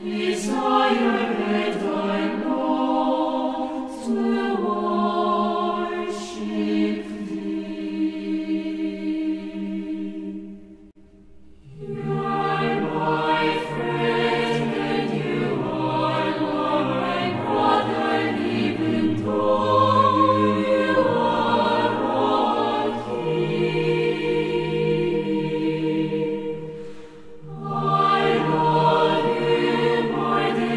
Desire and I long to worship thee. You are my friend, and you are my brother, even though you are a king. I love you more than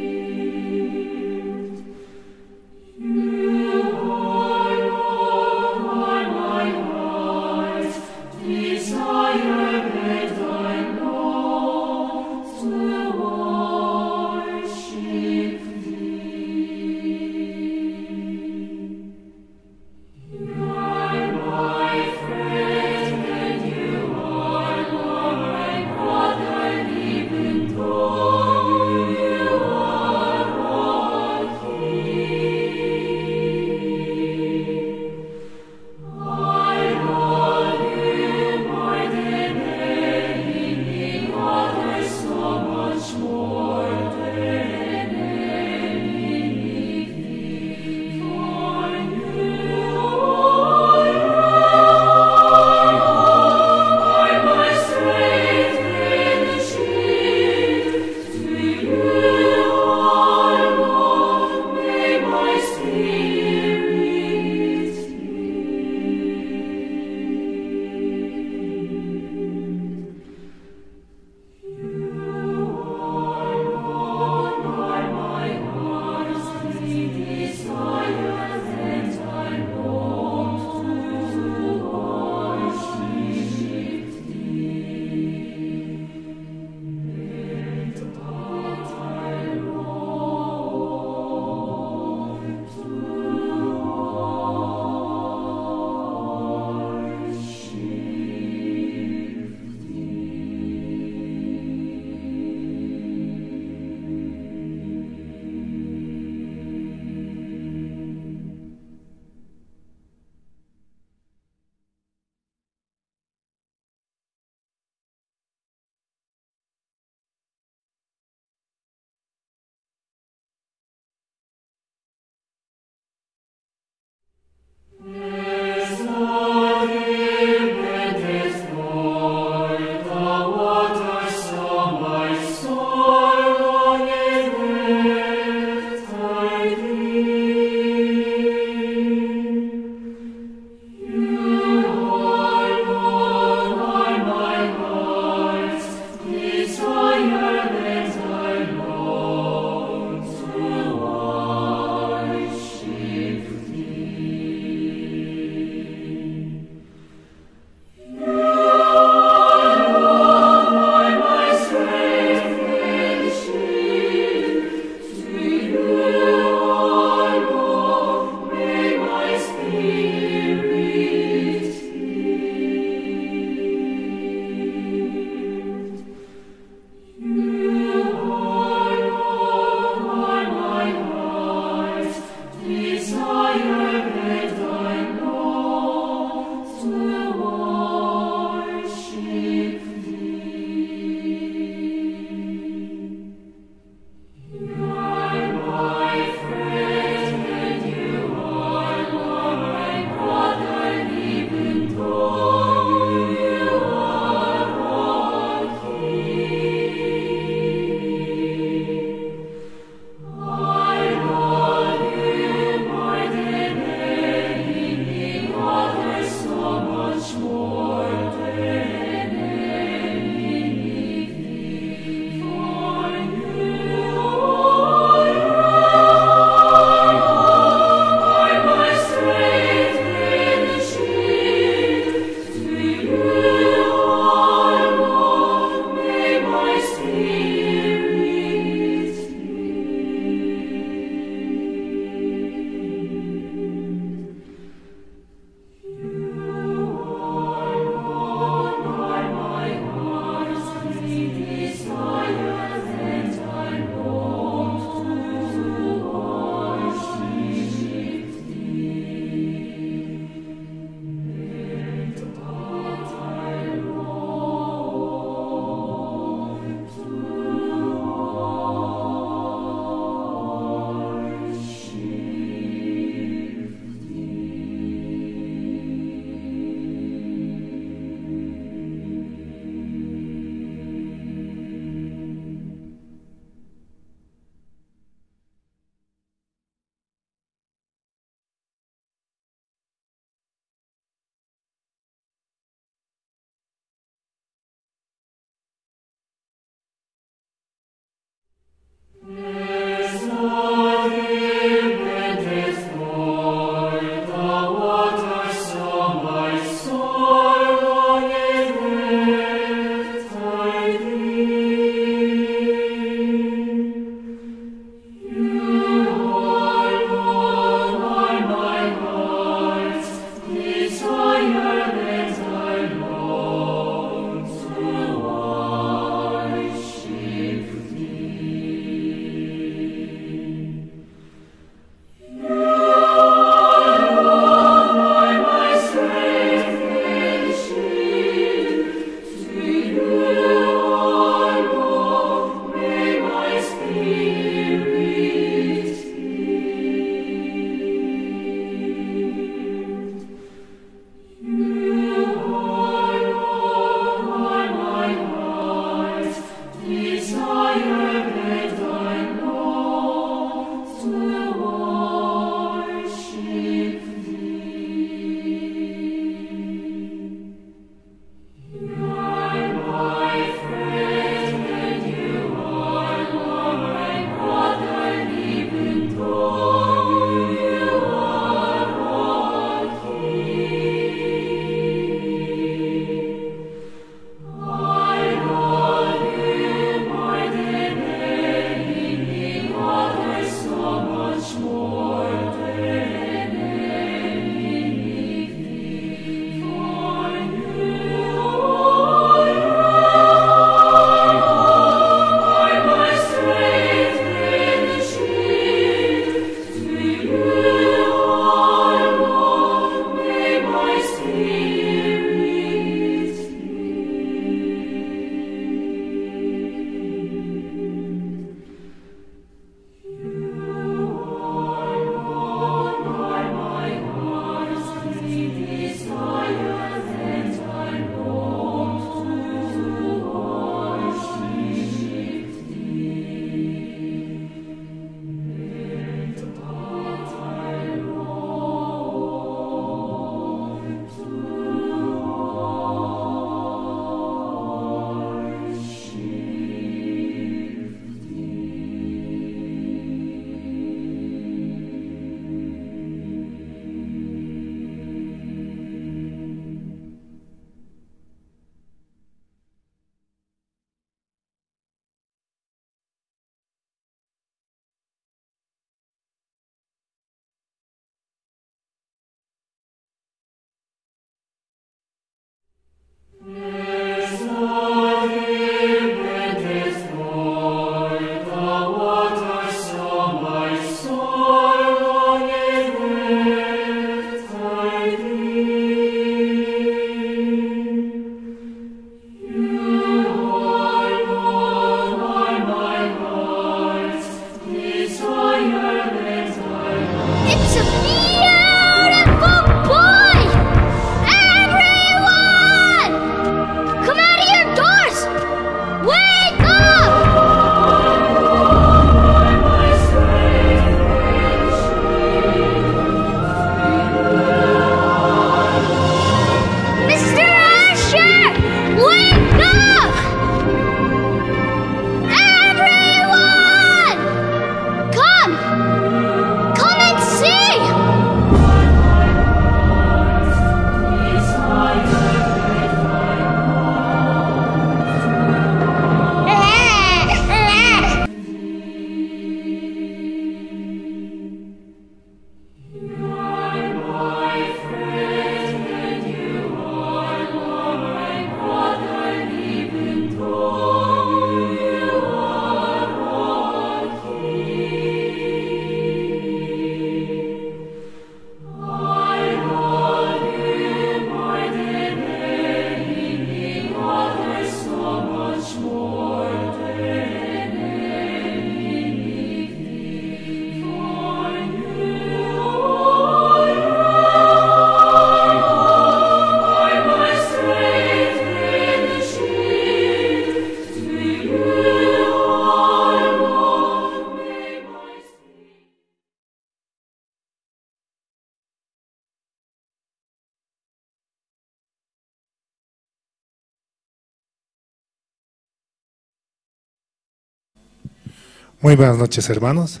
Muy buenas noches, hermanos.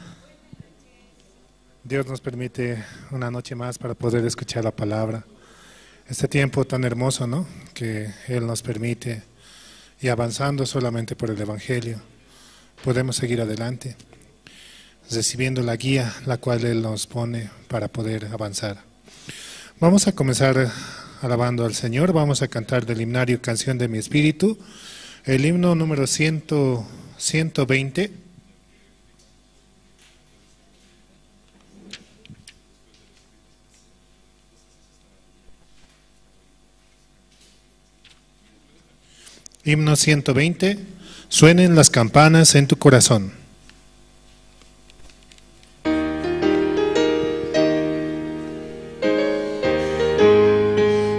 Dios nos permite una noche más para poder escuchar la palabra. Este tiempo tan hermoso, ¿no?, que Él nos permite, y avanzando solamente por el Evangelio, podemos seguir adelante, recibiendo la guía, la cual Él nos pone para poder avanzar. Vamos a comenzar alabando al Señor. Vamos a cantar del himnario Canción de mi Espíritu, el himno número 120. Himno 120, suenen las campanas en tu corazón.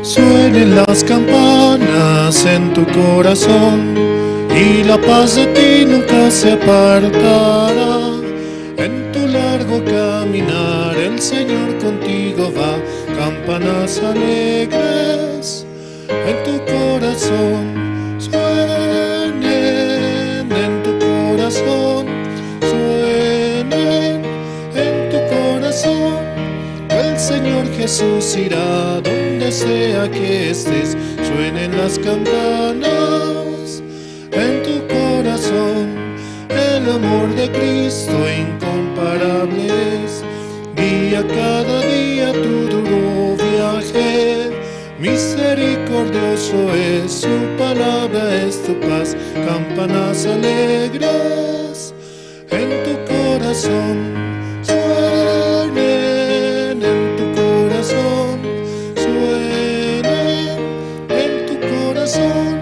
Suenen las campanas en tu corazón y la paz de ti nunca se apartará. En tu largo caminar el Señor contigo va, campanas alegres en tu corazón. Suenen en tu corazón, suenen en tu corazón. El Señor Jesús irá donde sea que estés. Suenen las campanas en tu corazón. El amor de Cristo incomparable es, guía cada día tu duro viaje. Misericordioso es, su palabra es tu paz, campanas alegres en tu corazón. Suenen en tu corazón, suenen en tu corazón.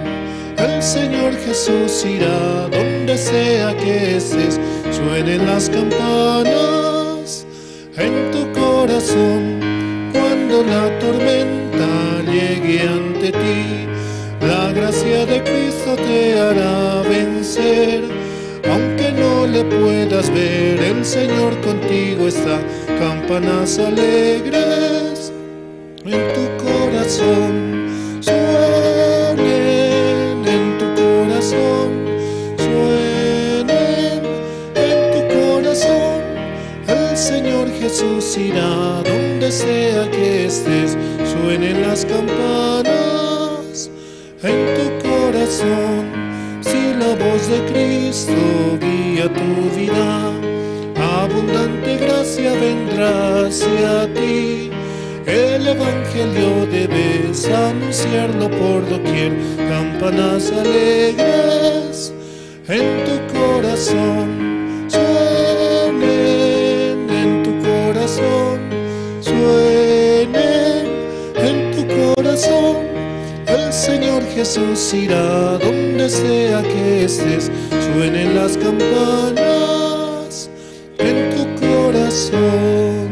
El Señor Jesús irá donde sea que estés. Suenen las campanas en tu corazón. Cuando la tormenta llegue ante ti, la gracia de Cristo te hará vencer. Aunque no le puedas ver, el Señor contigo está. Campanas alegres en tu corazón. Suenen en tu corazón, suenen en tu corazón. El Señor Jesús irá donde sea que estés. Suenen las campanas en tu corazón. Si la voz de Cristo guía tu vida, abundante gracia vendrá hacia ti. El Evangelio debes anunciarlo por doquier. Campanas alegres en tu corazón. Suenen en tu corazón, suenen en tu corazón. El Señor Jesús irá donde sea que estés. Suenen las campanas en tu corazón.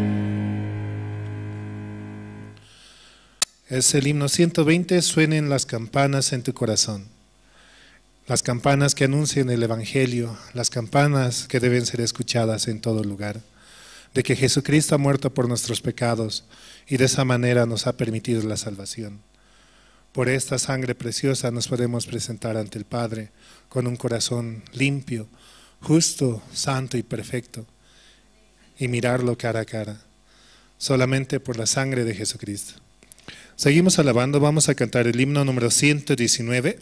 Es el himno 120, suenen las campanas en tu corazón. Las campanas que anuncian el Evangelio, las campanas que deben ser escuchadas en todo lugar, de que Jesucristo ha muerto por nuestros pecados y de esa manera nos ha permitido la salvación. Por esta sangre preciosa nos podemos presentar ante el Padre con un corazón limpio, justo, santo y perfecto, y mirarlo cara a cara, solamente por la sangre de Jesucristo. Seguimos alabando, vamos a cantar el himno número 119.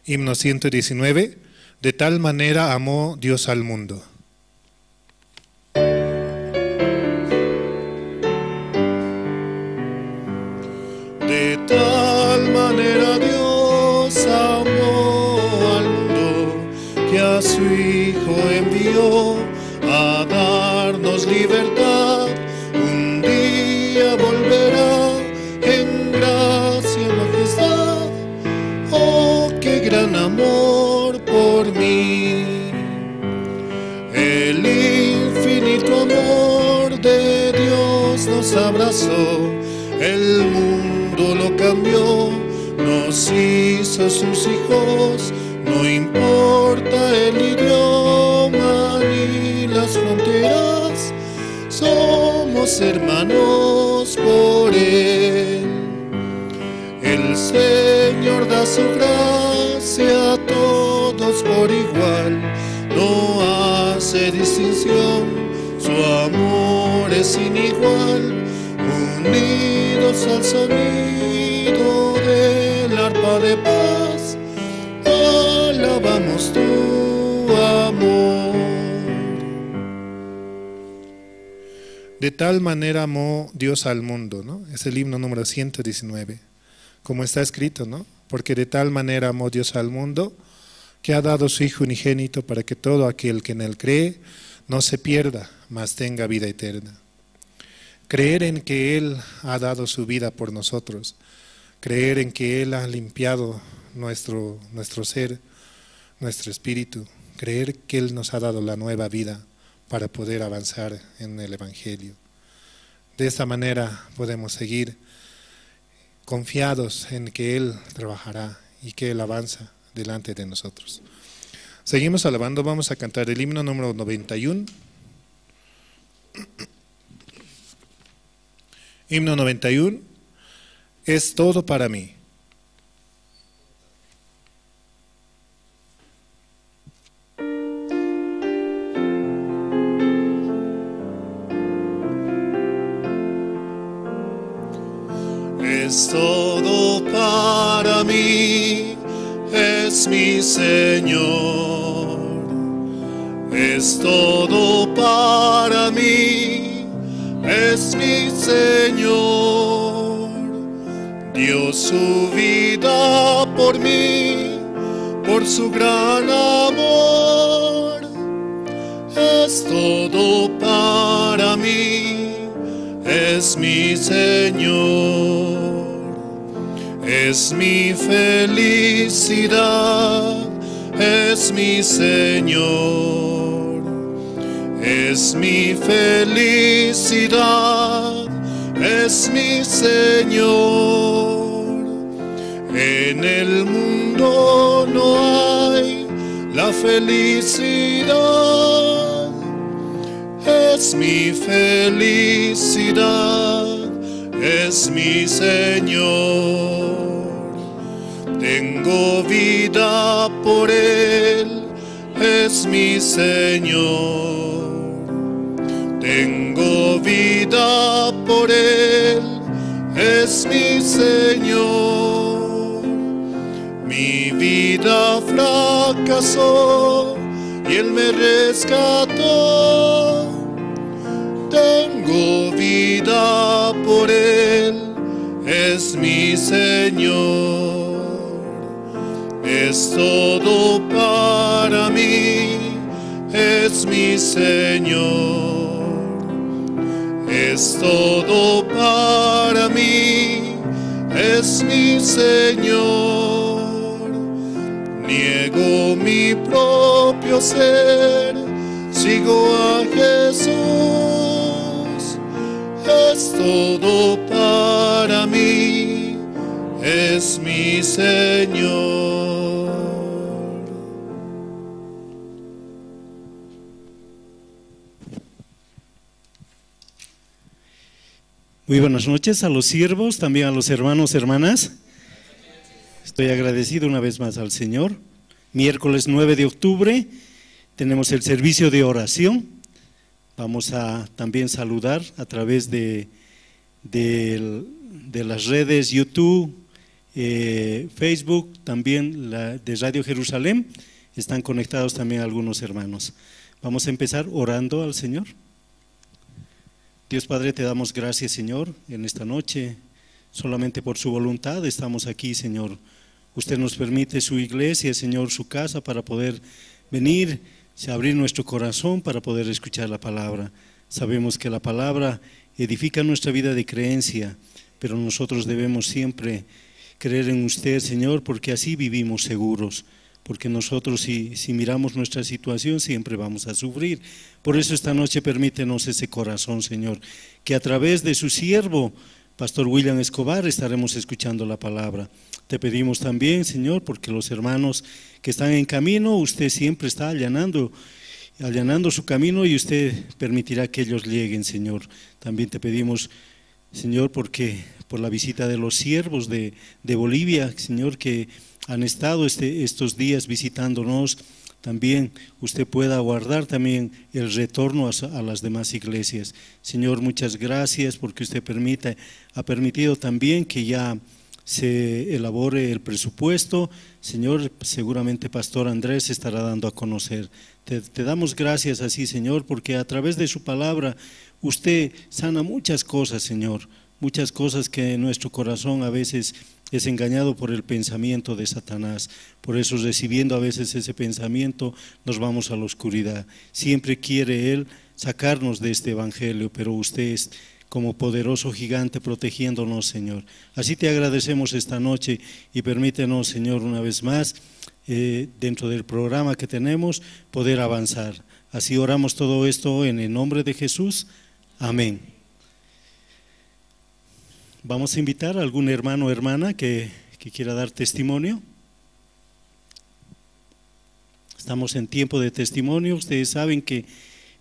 Himno 119, de tal manera amó Dios al mundo. De tal manera Dios amó al mundo, que a su Hijo envió a darnos libertad. Un día volverá en gracia y majestad. Oh, qué gran amor por mí. El infinito amor de Dios nos abrazó, el mundo lo cambió, nos hizo sus hijos. No importa el idioma ni las fronteras, somos hermanos por Él. El Señor da su gracia a todos por igual. hace distinción, su amor es sin igual, unidos al sonido del arpa de paz, alabamos tu amor. De tal manera amó Dios al mundo, ¿no? Es el himno número 119, como está escrito, ¿no? Porque de tal manera amó Dios al mundo, que ha dado su Hijo unigénito para que todo aquel que en él cree no se pierda, mas tenga vida eterna. Creer en que Él ha dado su vida por nosotros, creer en que Él ha limpiado nuestro ser, nuestro espíritu, creer que Él nos ha dado la nueva vida para poder avanzar en el Evangelio. De esta manera podemos seguir confiados en que Él trabajará y que Él avanza delante de nosotros. Seguimos alabando, vamos a cantar el himno número 91. Himno 91, es todo para mí. Es todo para mí, es mi Señor. Es todo para mí, es mi Señor. Dio su vida por mí, por su gran amor. Es todo para mí, es mi Señor. Es mi felicidad, es mi Señor. Es mi felicidad, es mi Señor. En el mundo no hay la felicidad. Es mi felicidad, es mi Señor. Tengo vida por Él, es mi Señor. Tengo vida por Él, es mi Señor. Mi vida fracasó y Él me rescató. Tengo vida por Él, es mi Señor. Es todo para mí, es mi Señor. Es todo para mí, es mi Señor. Niego mi propio ser, sigo a Jesús. Es todo para mí, es mi Señor. Muy buenas noches a los siervos, también a los hermanos, hermanas. Estoy agradecido una vez más al Señor. Miércoles 9 de octubre tenemos el servicio de oración. Vamos a también saludar a través de las redes YouTube, Facebook, también de Radio Jerusalén. Están conectados también algunos hermanos. Vamos a empezar orando al Señor. Dios Padre, te damos gracias, Señor, en esta noche. Solamente por su voluntad estamos aquí, Señor. Usted nos permite su iglesia, Señor, su casa, para poder venir, abrir nuestro corazón para poder escuchar la palabra. Sabemos que la palabra edifica nuestra vida de creencia, pero nosotros debemos siempre creer en usted, Señor, porque así vivimos seguros. Porque nosotros si miramos nuestra situación siempre vamos a sufrir. Por eso esta noche permítenos ese corazón, Señor, que a través de su siervo, Pastor William Escobar, estaremos escuchando la palabra. Te pedimos también, Señor, porque los hermanos que están en camino, usted siempre está allanando su camino y usted permitirá que ellos lleguen, Señor. También te pedimos, Señor, porque por la visita de los siervos de Bolivia, Señor, que han estado estos días visitándonos. También usted pueda guardar también el retorno a las demás iglesias. Señor, muchas gracias porque usted ha permitido también que ya se elabore el presupuesto. Señor, seguramente Pastor Andrés estará dando a conocer. Te damos gracias así, Señor, porque a través de su palabra usted sana muchas cosas, Señor, muchas cosas que en nuestro corazón a veces es engañado por el pensamiento de Satanás. Por eso, recibiendo a veces ese pensamiento, nos vamos a la oscuridad. Siempre quiere él sacarnos de este evangelio, pero usted es como poderoso gigante protegiéndonos, Señor. Así te agradecemos esta noche y permítenos, Señor, una vez más, dentro del programa que tenemos, poder avanzar. Así oramos todo esto en el nombre de Jesús. Amén. Vamos a invitar a algún hermano o hermana que quiera dar testimonio. Estamos en tiempo de testimonio. Ustedes saben que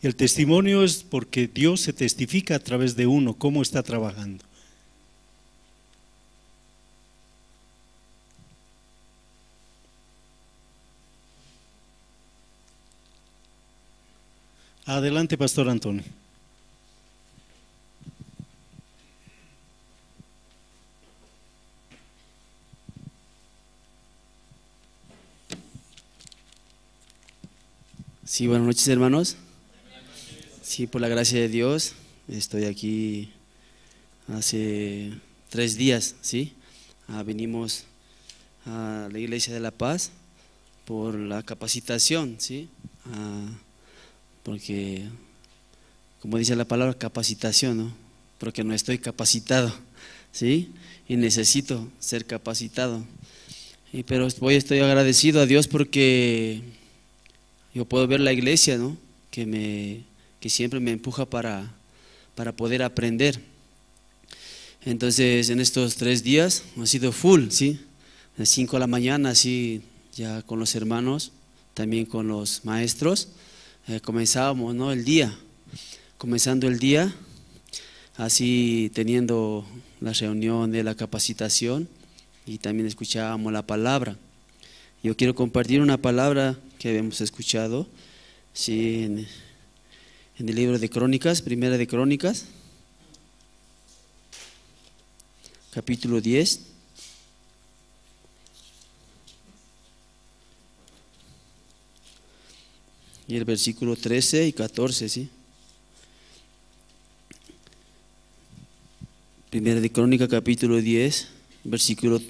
el testimonio es porque Dios se testifica a través de uno, cómo está trabajando. Adelante, Pastor Antonio. Sí, buenas noches, hermanos. Sí, por la gracia de Dios, estoy aquí hace 3 días, ¿sí? Vinimos a la Iglesia de la Paz por la capacitación, ¿sí? Porque, como dice la palabra, capacitación, ¿no? Porque no estoy capacitado, ¿sí? Y necesito ser capacitado. Pero hoy estoy agradecido a Dios porque yo puedo ver la iglesia, ¿no? Que siempre me empuja para poder aprender. Entonces, en estos 3 días ha sido full, ¿sí? De 5 de la mañana, así, ya con los hermanos, también con los maestros, comenzábamos, ¿no? El día, comenzando el día, así teniendo la reunión de la capacitación y también escuchábamos la palabra. Yo quiero compartir una palabra que habíamos escuchado, ¿sí? En el libro de Crónicas, Primera de Crónicas, capítulo 10. Y el versículo 13 y 14, ¿sí? Primera de Crónicas, capítulo 10, versículo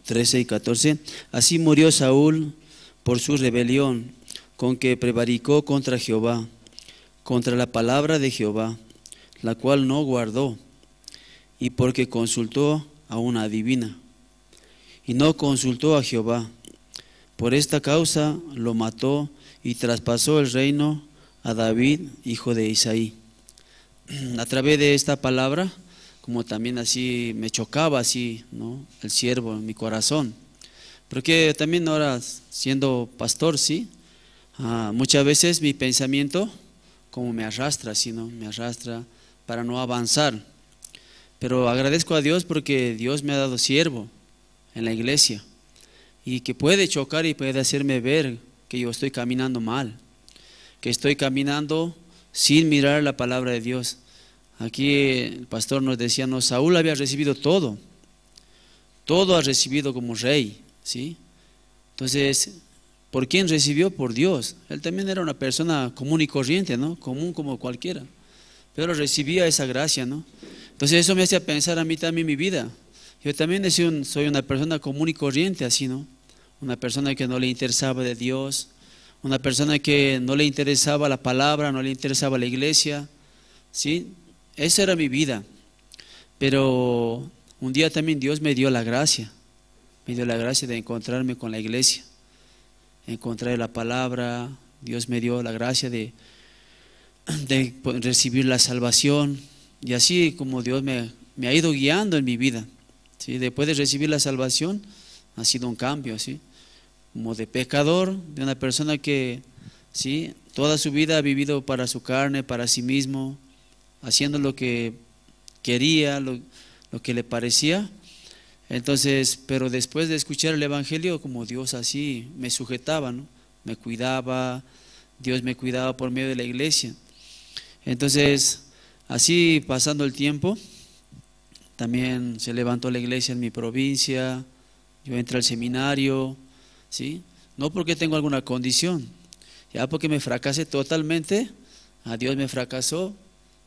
13 y 14. Así murió Saúl por su rebelión, con que prevaricó contra Jehová, contra la palabra de Jehová, la cual no guardó, y porque consultó a una adivina, y no consultó a Jehová. Por esta causa lo mató y traspasó el reino a David, hijo de Isaí. A través de esta palabra, como también así me chocaba así, ¿no? El siervo en mi corazón. Porque también ahora siendo pastor, sí, muchas veces mi pensamiento como me arrastra, ¿sí, no? Me arrastra para no avanzar. Pero agradezco a Dios porque Dios me ha dado siervo en la iglesia y que puede chocar y puede hacerme ver que yo estoy caminando mal, que estoy caminando sin mirar la palabra de Dios. Aquí el pastor nos decía, no, Saúl había recibido todo, todo ha recibido como rey, ¿sí? Entonces, ¿por quién recibió? Por Dios. Él también era una persona común y corriente, ¿no? Común como cualquiera, pero recibía esa gracia, ¿no? Entonces eso me hace pensar a mí también mi vida. Yo también soy una persona común y corriente, así, ¿no? Una persona que no le interesaba de Dios, una persona que no le interesaba la palabra, no le interesaba la iglesia, ¿sí? Esa era mi vida. Pero un día también Dios me dio la gracia, me dio la gracia de encontrarme con la iglesia, encontrar la palabra. Dios me dio la gracia de recibir la salvación, y así como Dios me ha ido guiando en mi vida, ¿sí? Después de recibir la salvación ha sido un cambio, ¿sí? Como de pecador, de una persona que, ¿sí?, toda su vida ha vivido para su carne, para sí mismo, haciendo lo que quería, lo que le parecía. Entonces, pero después de escuchar el evangelio, como Dios así me sujetaba, ¿no? Me cuidaba, Dios me cuidaba por medio de la iglesia. Entonces, así pasando el tiempo, también se levantó la iglesia en mi provincia, yo entré al seminario, ¿sí? No porque tengo alguna condición, ya porque me fracasé totalmente, a Dios me fracasó,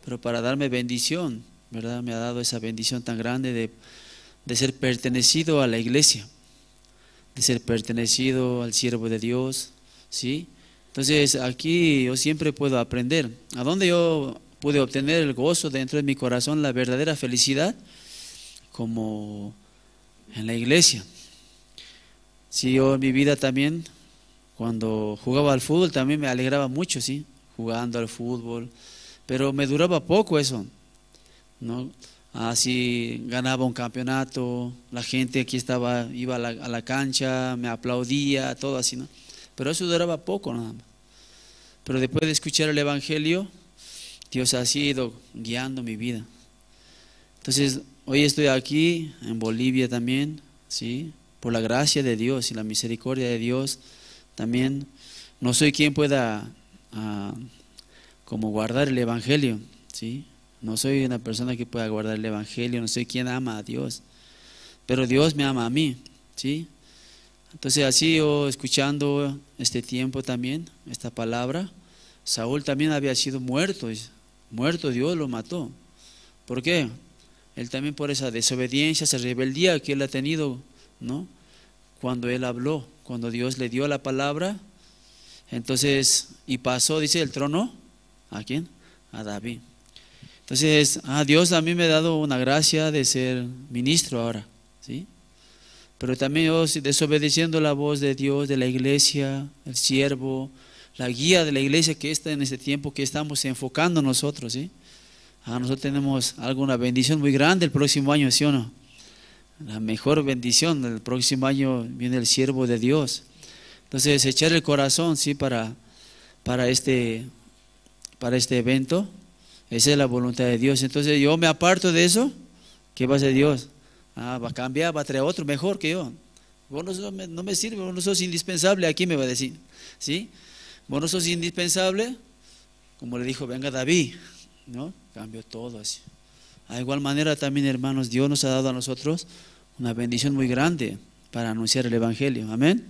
pero para darme bendición, ¿verdad? Me ha dado esa bendición tan grande de ser pertenecido a la iglesia, de ser pertenecido al siervo de Dios, ¿sí? Entonces aquí yo siempre puedo aprender. ¿A dónde yo pude obtener el gozo dentro de mi corazón, la verdadera felicidad? Como en la iglesia. Sí, yo en mi vida también, cuando jugaba al fútbol también me alegraba mucho, sí, jugando al fútbol, pero me duraba poco eso, ¿no? Así ganaba un campeonato, la gente aquí estaba, iba a la cancha, me aplaudía, todo así, ¿no? Pero eso duraba poco nada más. Pero después de escuchar el Evangelio, Dios ha sido guiando mi vida. Entonces, hoy estoy aquí en Bolivia también, ¿sí? Por la gracia de Dios y la misericordia de Dios también. No soy quien pueda como guardar el Evangelio, ¿sí? No soy una persona que pueda guardar el Evangelio, no soy quien ama a Dios, pero Dios me ama a mí, ¿sí? Entonces así yo escuchando este tiempo también, esta palabra, Saúl también había sido muerto, muerto, Dios lo mató. ¿Por qué? Él también por esa desobediencia, esa rebeldía que él ha tenido, ¿no? Cuando él habló, cuando Dios le dio la palabra, entonces, y pasó, dice, el trono, ¿a quién? A David. Entonces, Dios a mí me ha dado una gracia de ser ministro ahora, ¿sí? Pero también yo desobedeciendo la voz de Dios, de la iglesia, el siervo, la guía de la iglesia que está en este tiempo que estamos enfocando nosotros, ¿sí? Nosotros tenemos alguna bendición muy grande el próximo año, ¿sí o no? La mejor bendición del próximo año viene el siervo de Dios. Entonces, echar el corazón, ¿sí? Para este evento. Esa es la voluntad de Dios. Entonces yo me aparto de eso. ¿Qué va a hacer Dios? Va a cambiar, va a traer otro mejor que yo. Vos no me sirve, vos no sos indispensable, aquí me va a decir, ¿sí? Vos no sos indispensable, como le dijo, venga David, ¿no? Cambió todo así. A igual manera también, hermanos, Dios nos ha dado a nosotros una bendición muy grande para anunciar el Evangelio, amén.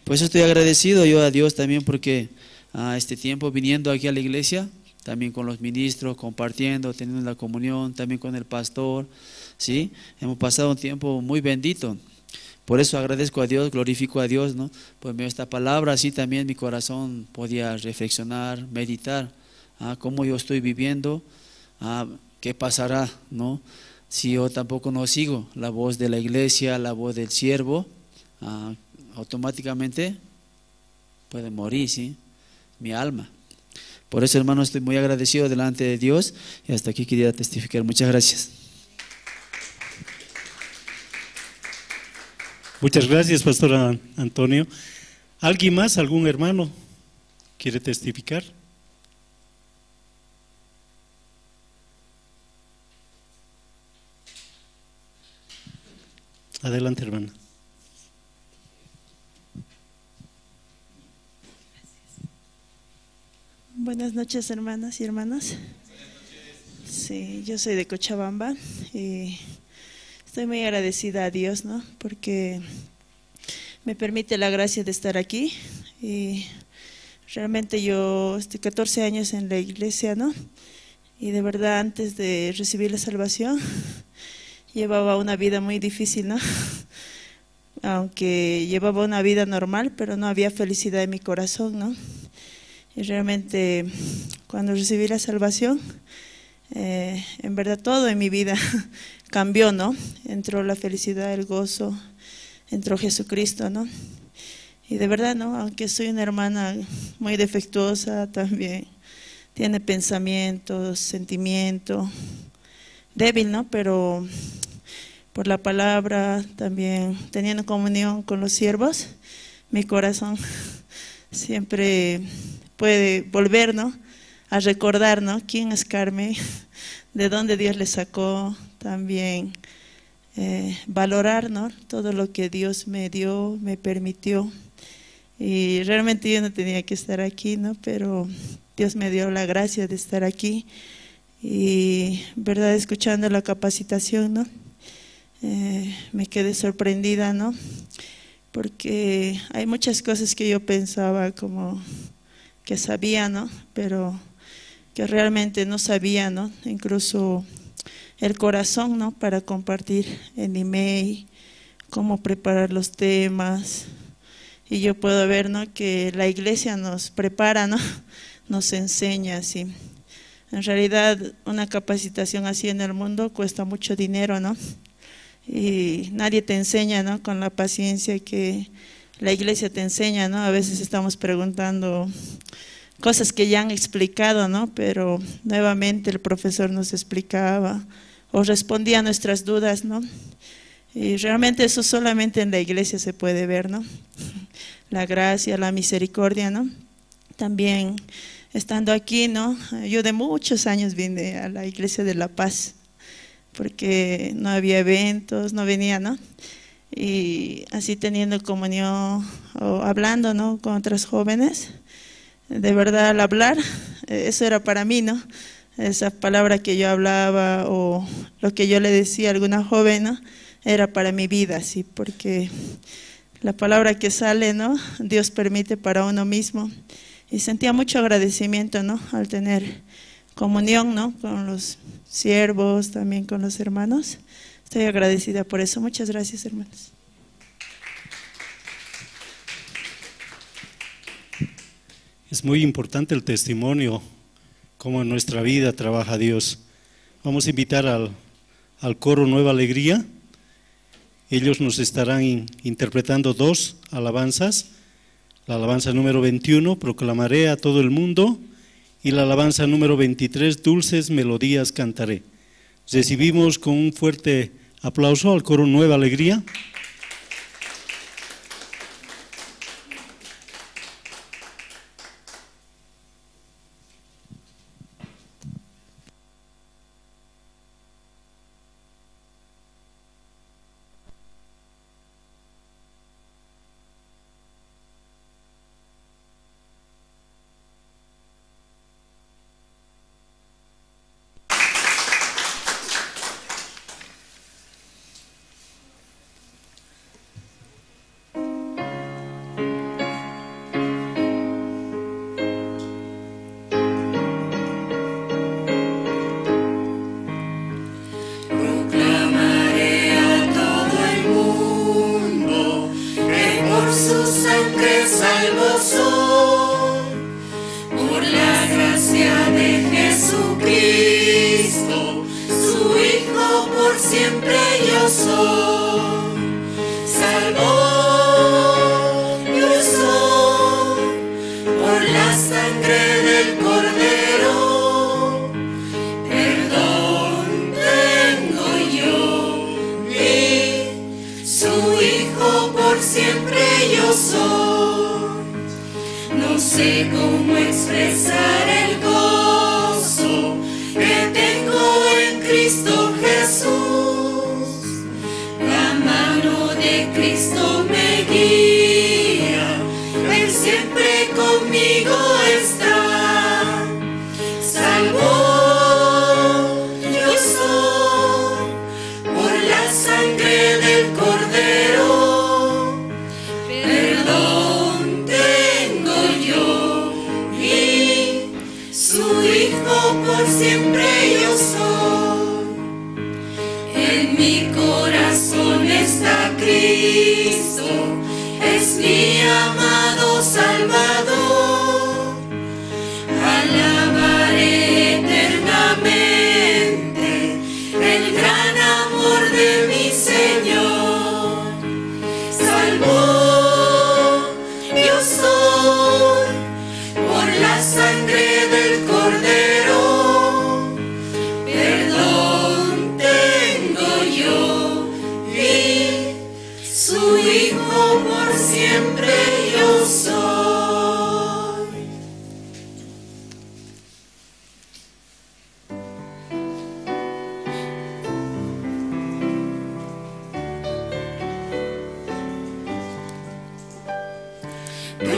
Pues estoy agradecido yo a Dios también porque a este tiempo viniendo aquí a la iglesia, también con los ministros, compartiendo, teniendo la comunión, también con el pastor, ¿sí? Hemos pasado un tiempo muy bendito. Por eso agradezco a Dios, glorifico a Dios, ¿no? Por medio de esta palabra, así también mi corazón podía reflexionar, meditar, cómo yo estoy viviendo, qué pasará, ¿no? Si yo tampoco no sigo la voz de la iglesia, la voz del siervo, automáticamente puede morir, ¿sí? Mi alma. Por eso, hermano, estoy muy agradecido delante de Dios y hasta aquí quería testificar. Muchas gracias. Muchas gracias, Pastor Antonio. ¿Alguien más, algún hermano quiere testificar? Adelante, hermana. Buenas noches, hermanas y hermanos. Sí, yo soy de Cochabamba y estoy muy agradecida a Dios, ¿no? Porque me permite la gracia de estar aquí y realmente yo estoy 14 años en la iglesia, ¿no? Y de verdad antes de recibir la salvación llevaba una vida muy difícil, ¿no? Aunque llevaba una vida normal, pero no había felicidad en mi corazón, ¿no? Y realmente cuando recibí la salvación, en verdad todo en mi vida cambió, ¿no? Entró la felicidad, el gozo, entró Jesucristo, ¿no? Y de verdad, ¿no? Aunque soy una hermana muy defectuosa también, tiene pensamientos, sentimientos, débil, ¿no? Pero por la palabra también, teniendo comunión con los siervos, mi corazón siempre puede volver, ¿no? A recordar, ¿no? ¿Quién es Carmen? ¿De dónde Dios le sacó? También valorar, ¿no? Todo lo que Dios me dio, me permitió. Y realmente yo no tenía que estar aquí, ¿no? Pero Dios me dio la gracia de estar aquí y, verdad, escuchando la capacitación, ¿no? Me quedé sorprendida, ¿no? Porque hay muchas cosas que yo pensaba como que sabía, ¿no? Pero que realmente no sabía, ¿no? Incluso el corazón, ¿no? Para compartir en email, cómo preparar los temas. Y yo puedo ver, ¿no? Que la iglesia nos prepara, ¿no? Nos enseña así. En realidad, una capacitación así en el mundo cuesta mucho dinero, ¿no? Y nadie te enseña, ¿no? Con la paciencia que la iglesia te enseña, ¿no? A veces estamos preguntando cosas que ya han explicado, ¿no? Pero nuevamente el profesor nos explicaba o respondía a nuestras dudas, ¿no? Y realmente eso solamente en la iglesia se puede ver, ¿no? La gracia, la misericordia, ¿no? También estando aquí, ¿no? Yo de muchos años vine a la Iglesia de La Paz, porque no había eventos, no venía, ¿no? Y así teniendo comunión o hablando, ¿no? Con otras jóvenes, de verdad al hablar, eso era para mí, ¿no? Esa palabra que yo hablaba o lo que yo le decía a alguna joven, ¿no? Era para mi vida, sí, porque la palabra que sale, ¿no? Dios permite para uno mismo. Y sentía mucho agradecimiento, ¿no? Al tener comunión, ¿no? Con los siervos, también con los hermanos. Estoy agradecida por eso. Muchas gracias, hermanos. Es muy importante el testimonio, cómo en nuestra vida trabaja Dios. Vamos a invitar al coro Nueva Alegría. Ellos nos estarán interpretando dos alabanzas. La alabanza número 21, Proclamaré a todo el mundo, y la alabanza número 23, Dulces Melodías Cantaré. Recibimos con un fuerte aplauso al coro Nueva Alegría. Su hijo por siempre yo soy.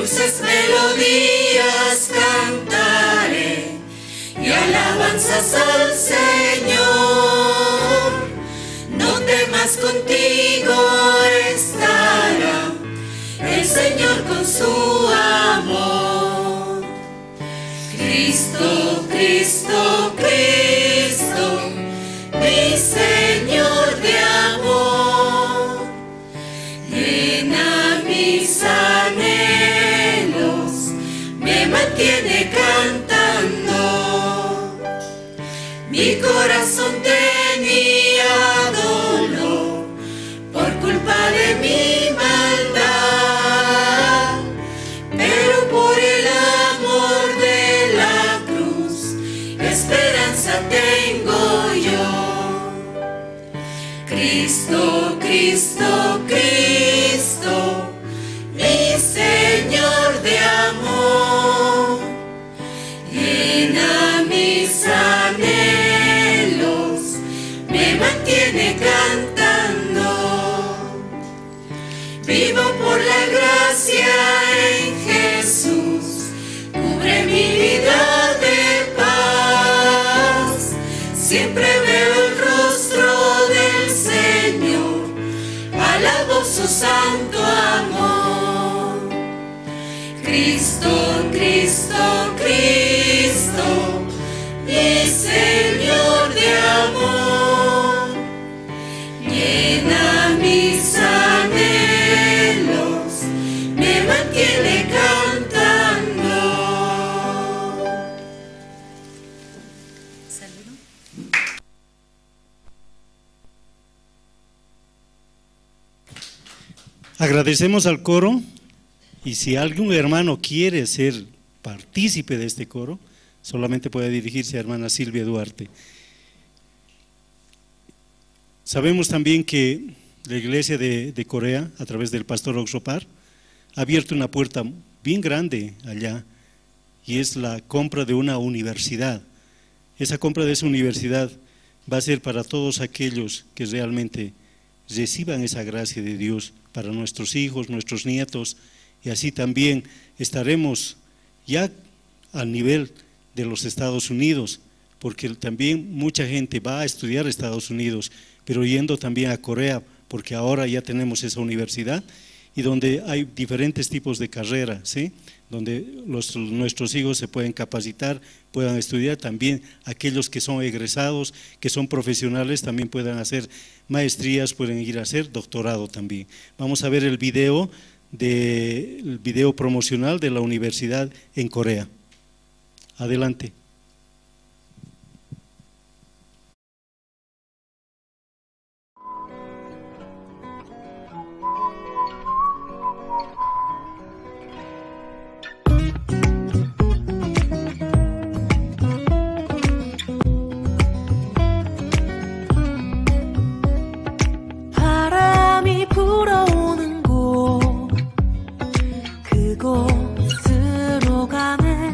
Dulces melodías cantaré y alabanzas al Señor. No temas, contigo estará el Señor con su amor. Cristo, Cristo, Cristo, mi Señor de amor, llena mis anhelos, me mantiene cantando. Mi corazón tenía dolor por culpa de mi maldad, pero por el amor de la cruz esperanza tengo yo. Cristo, Cristo, Cristo, mi Señor de amor, llena mis anhelos, me mantiene cantando. Vivo por la gracia en Jesús, cubre mi vida de paz. Siempre veo el rostro del Señor, alabo su santo amor. Cristo, Cristo, Cristo, mi Señor de amor, llena mis anhelos, me mantiene cantando. Saludo. Agradecemos al coro, y si algún hermano quiere ser partícipe de este coro, solamente puede dirigirse a hermana Silvia Duarte. Sabemos también que la iglesia de Corea, a través del pastor Oxopar, ha abierto una puerta bien grande allá, y es la compra de una universidad. Esa compra de esa universidad va a ser para todos aquellos que realmente reciban esa gracia de Dios, para nuestros hijos, nuestros nietos, y así también estaremos ya al nivel de los Estados Unidos, porque también mucha gente va a estudiar a Estados Unidos, pero yendo también a Corea, porque ahora ya tenemos esa universidad, y donde hay diferentes tipos de carrera, ¿sí? Donde nuestros hijos se pueden capacitar, puedan estudiar, también aquellos que son egresados, que son profesionales, también puedan hacer maestrías, pueden ir a hacer doctorado también. Vamos a ver el video, el video promocional de la universidad en Corea. Adelante. 바람이 불어오는 곳, 그곳으로 가네.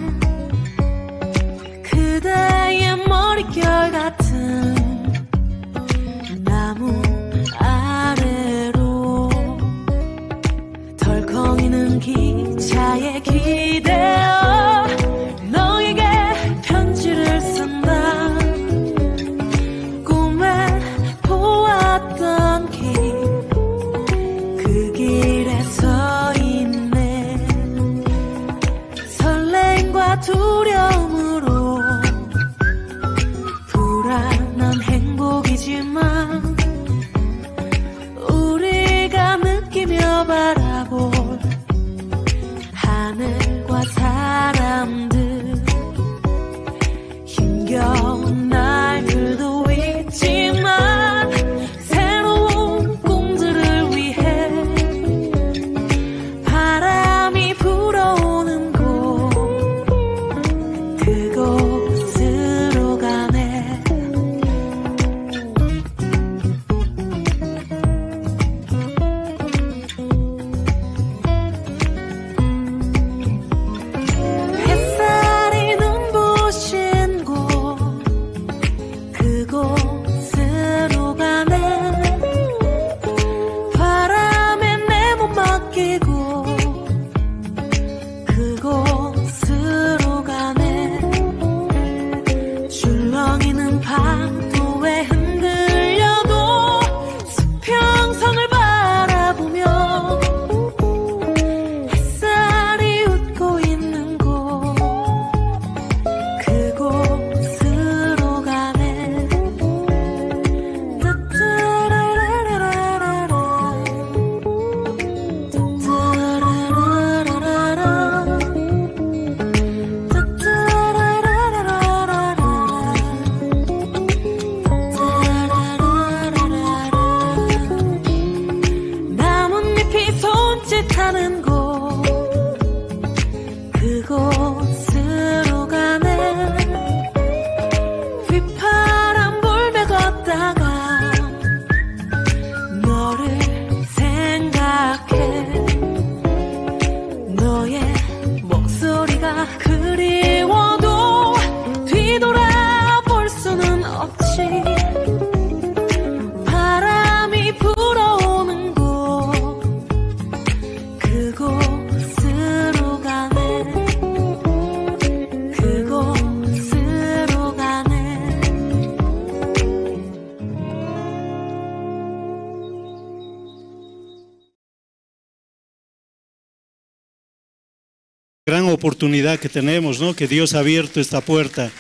Gran oportunidad que tenemos, ¿no? Que Dios ha abierto esta puerta.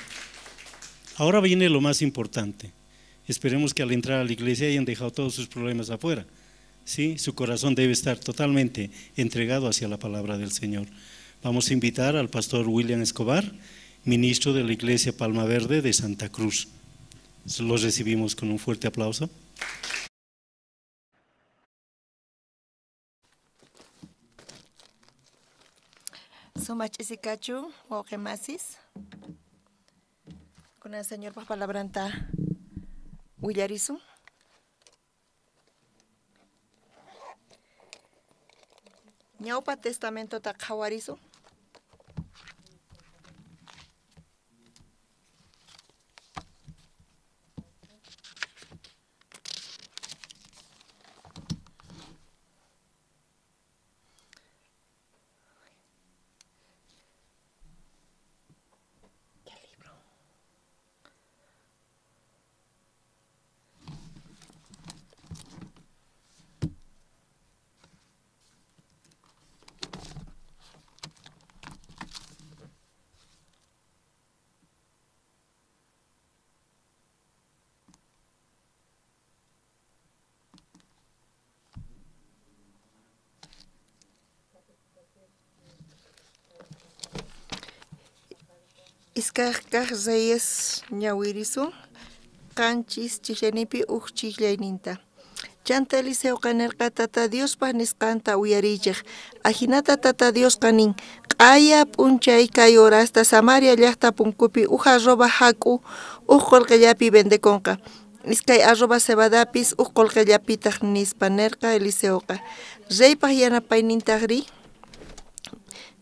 Ahora viene lo más importante. Esperemos que al entrar a la iglesia hayan dejado todos sus problemas afuera. ¿Sí? Su corazón debe estar totalmente entregado hacia la palabra del Señor. Vamos a invitar al pastor William Escobar, ministro de la iglesia Palma Verde de Santa Cruz. Los recibimos con un fuerte aplauso. Sumach isikachu, wawqimasis. Kunan Señorpa palabranta willarisun. Ñawpa testamentota qhawarisun. Iskay kaj Reyes ñawirisun qanchis chijllanipi uj chijllayninta. Chanta Eliseoqa nerqa Tata Diospaj nisqanta uyariychej. Ajinata Tata Diosqa nin, q'aya p'unchay kay horasta Samaria llajta punkupi uj arroba jak'u uj qullqillapi vendekonqa. Iskay arroba cebadapis uj qullqillapitaj nispa nerqa Eliseoqa. Reypaj yanapaynintajri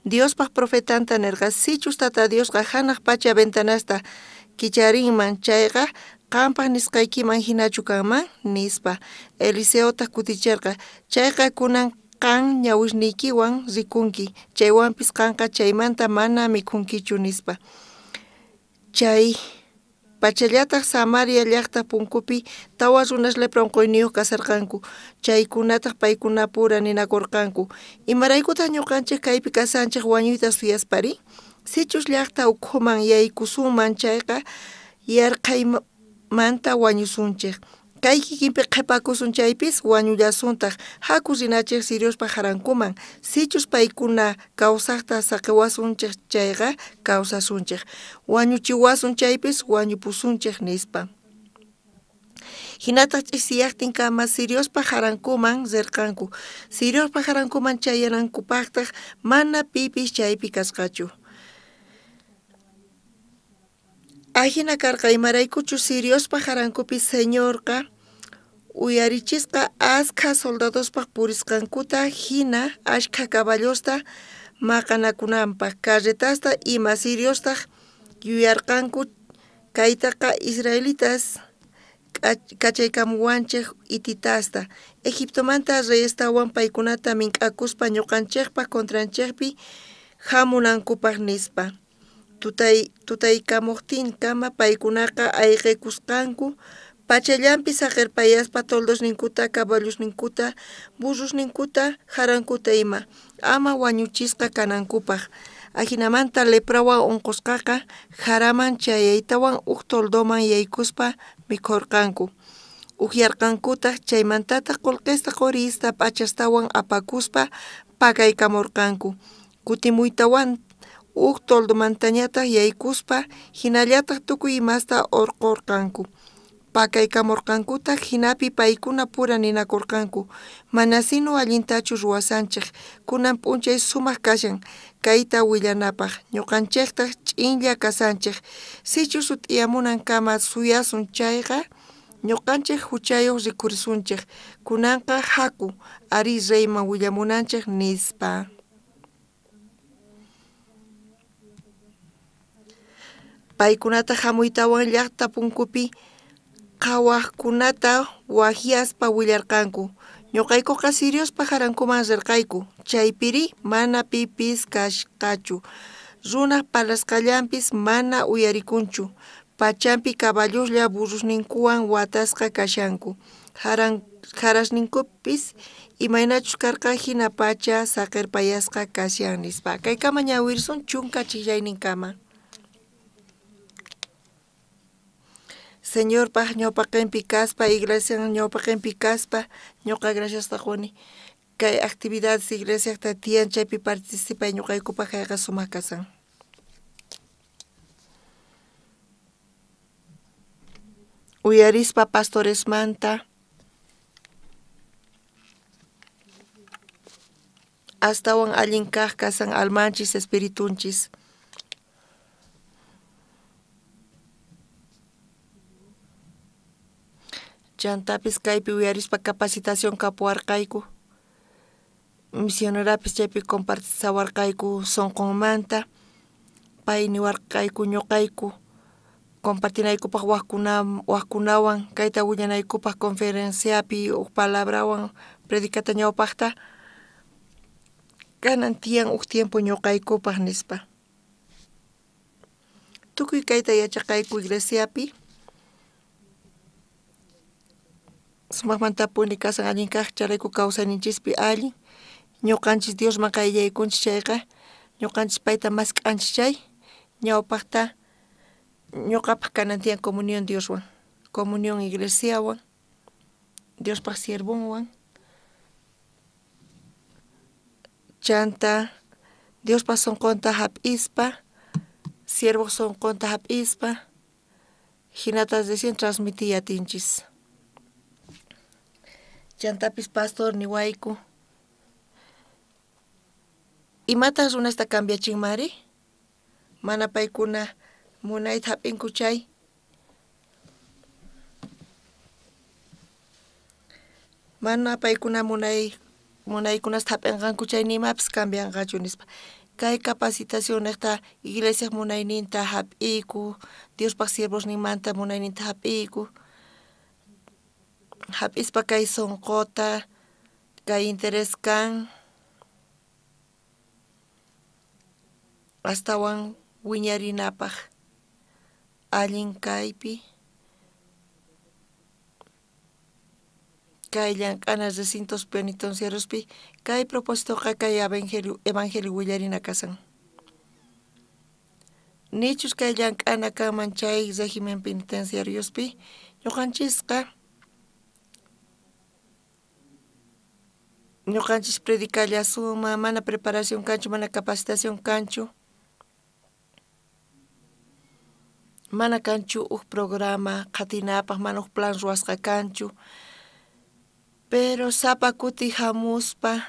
Diospaj profetanta nerqa, sichus Tata Diosqa janaj pacha ventanasta kicharinman chayqa qampaj nisqaykiman hinachu kanman nispa. Eliseotaq kuticherqa, chayqa kunan qan ñawisniykiwan rikunki, chaywanpis qanqa chaymanta mana mikhunkichu nispa. Chay pachallataj Samaria llajta punkupi tawa runas lepra unquyniyuq kasarqanku, chaykunataq paykunapura ninakurqanku. Imaraykutaj ñuqanchik kaypi kasanchik wañuyta suyaspari? Sichus llajta ukhuman yaykusunman chayqa yarqhaymanta wañusunchik. Kay kikinpi qhipakusun chaypis wañullasuntaj. Haku rinachik siriospaj jarankuman. Sichus paykuna kawsaqta saqiwasunchik chayqa kawsasunchik. Wañuchiwasun chaypis wañupusunchik nispa. Hinataq ch'isiyaqtinkama siriospaj jarankuman rirqanku. Siriospaj jarankuman chayanankupaqtaq mana pipis chaypi kasqachu. Ajina karqa imaraykuchus siriospaj jarankupi Señorqa uyarichisqa askha soldadospaj purisqankuta hina ashkha caballosta maqanakunanpaq carretasta ima siriostaq yuyarqanku kaytaqa israelitas kachaykamuwanchik hititasta Egiptomanta reyestawan paykunata mink'akuspa ñuqanchikpaj contranchikpi hamunankupaq nispa. Tutaykamuqtinkama paykunaqa ayqikusqanku pachallanpi saqirpayaspa toldosninkuta, caballosninkuta, burrosninkuta, jarankuta ima, ama wañuchisqa kanankupaq. Ajinamanta leprawan unqusqaqa jaraman chayaytawan uj toldoman yaykuspa mikhurqanku. Ukyarqankutaq chaymantataq qullqista qurista p'achastawan apakuspa pakaykamurqanku. Kutimuytawan uj toldomantañataq yaykuspa hinallataq tukuy imasta urqurqanku. Pakaykamurqankutaq hinapi paykuna pura ninakurqanku. Manasinu allintachu ruwasanchik, kunan p'unchay sumaq kashan kayta willanapaq, ñuqanchiktaq ch'inlla kasanchik. Sichus sut'iyamunankama suyasun chayqa ñuqanchik huchayuq rikhurisunchik. Kunanqa haku ari reyman willamunanchik nispa. Paykunata hamuytawan llaqta punkupi qhawaqkunata wajyaspa willarqanku. Ñuqaykuqa siriospa jarankuman rirqayku, chaypiri mana pipis kasqachu. Runaj parlasqallanpis mana uyarikunchu. Pachampi caballoslla burrosninkuwan watasqa kashanku. Jarasninkupis imaynachus karqa hina pacha saqirpayasqa kashan nispa. Kaykama ñawirisun chunka chillayninkama. Señorpaj ñawpaqinpi kaspa, iglesia ñawpaqinpi kaspa, ñuqa graciasta quni. Kay actividades iglesiata tiyan chaypi participay ñuqaykupaj kayqa sumaq kasan. Uyarispa pastoresmanta astawan allin kaq kasan almanchis espiritunchis. Chantapis kaypi uyarispa capacitación kapuwarqayku. Misionerapis chaypi compartisawarqayku sunqunmanta, pay niwarqayku ñuqayku compartinaykupaq wajkunawan kayta willanaykupaq conferenciapi uj palabrawan predicata ñawpaqta kanan tiyan uj tiempo ñuqaykupaq nispa. Tukuy kayta yachaqayku iglesiapi sumaqmantapuni kasan allin kaq chayrayku kawsayninchispi allin ñuqanchis Diosman qayllaykunchis chayqa ñuqanchis payta mask'anchis chay ñawpaqta ñuqapaq kanan tiyan comunión Dioswan, comunión iglesiawan, Diospaq siervonwan, chanta Diospaq sunqunta hap'ispa, siervoq sunqunta hap'ispa, hinata recién transmitiy atinchis. Chantapis pastor niwayku imataq runasta cambiachinmari? Mana paykuna munayta hap'inku chay. Mana paykuna munaykunasta hap'inqanku chay nimapis cambianqachu nispa. Kay capacitación niqta iglesiaq munayninta hap'iyku, Diospaq siervosninmanta munayninta hap'iyku. Hap'ispa kay sunquta, kay interés kan astawan wiñarinapaq allin kaypi kay llank'ana recintos penitenciariospi kay propósitoqa kay evangelio willarina kasan. Nichus kay llank'ana kanman chay régimen penitenciariospi ñuqanchisqa ñuqanchis predicallasunman, mana preparación kanchu, mana capacitación kanchu, mana kanchu uj programa qhatinapaq, mana uj plan ruwasqa kanchu, pero sapa kuti hamuspa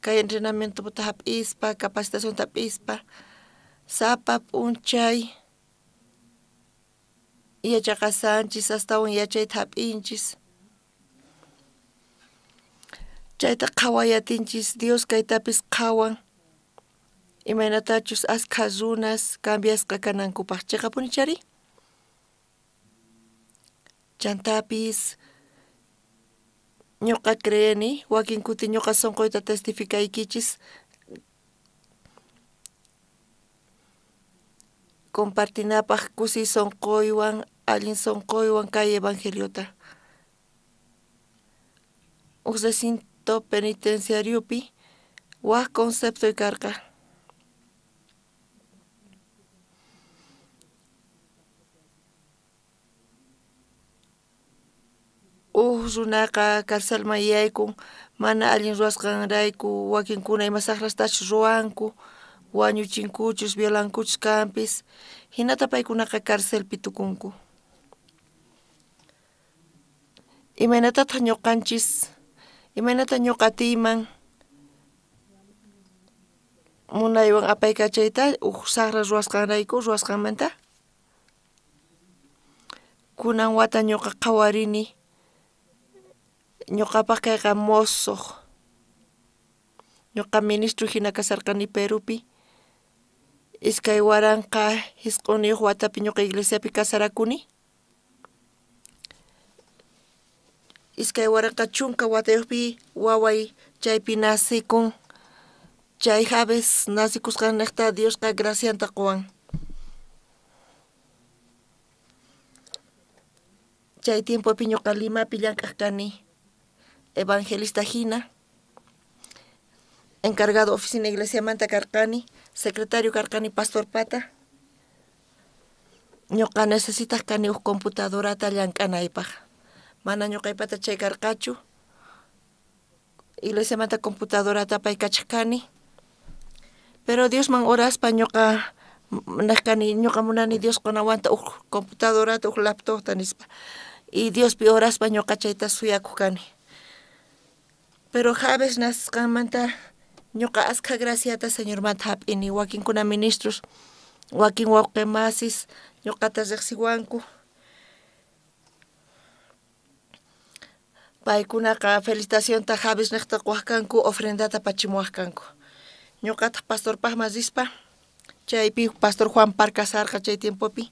kay entrenamientota hap'ispa, capacitacionta hap'ispa, sapa p'unchay yachaqasanchis, astawan yachayta hap'inchis. Chayta qhawayatinchis, Dios kaytapis qhawan, imaynatachus askha runas cambiasqa kanankupaq chiqapuni chari. Chantapis ñuqa creeni, wakin kuti ñuqa sunquyta testificaykichis, compartinapaq kusiy sunquywan, allin sunquywan kay evangeliota. Uj recinto penitenciariopi waj conceptoy karqa. Uj runaqa carcelman yaykun mana allin ruwasqanrayku, wakinkuna ima saqrastachus ruwanku, wañuchinkuchus, violankuchus kanpis, hinata paykunaqa carcelpi tukunku. Imaynatataq ñuqanchis, imaynata ñuqa atiyman munaywan apaykachayta uj saqra ruwasqanrayku ruwasqanmanta? Kunan wata ñuqa qhawarini, ñuqapaq kayqa mosoq. Ñuqa ministro hina kasarqani Perupi. 2009 watapi ñuqa iglesiapi kasarakuni. 2010 watayuqpi waway chaypi nacikun. Chay Jabes nacikusqannejta Diosqa gracianta quwan. Chay tiempopi ñuqa Limapi llank'aq kani evangelista hina, encargado oficina iglesiamanta karqani, secretario karqani pastorpata. Ñuqa necesitaq kani huk computadorata llank'anaypaq. Mana ñuqaypata chay karqachu. Iglesiamanta computadorata apaykachaq kani. Pero Diosman oraspa ñuqa nej kani ñuqa munani Dios qunawanta huk computadorata huk laptopta nispa. Y Diospi oraspa ñuqa chayta suyakuq kani. Pero Jabes nasqanmanta ñuqa askha graciata Señormanta hap'ini, wakinkuna ministros, wakin wawqi masis ñuqata riqsiwanku. Paykunaqa felicitacionta Jabes niqta quwaq kanku, ofrendata apachimuwaq kanku. Ñuqataq pastorpaqman rispa, chaypi pastor Juan Parcasarqa chay tiempopi.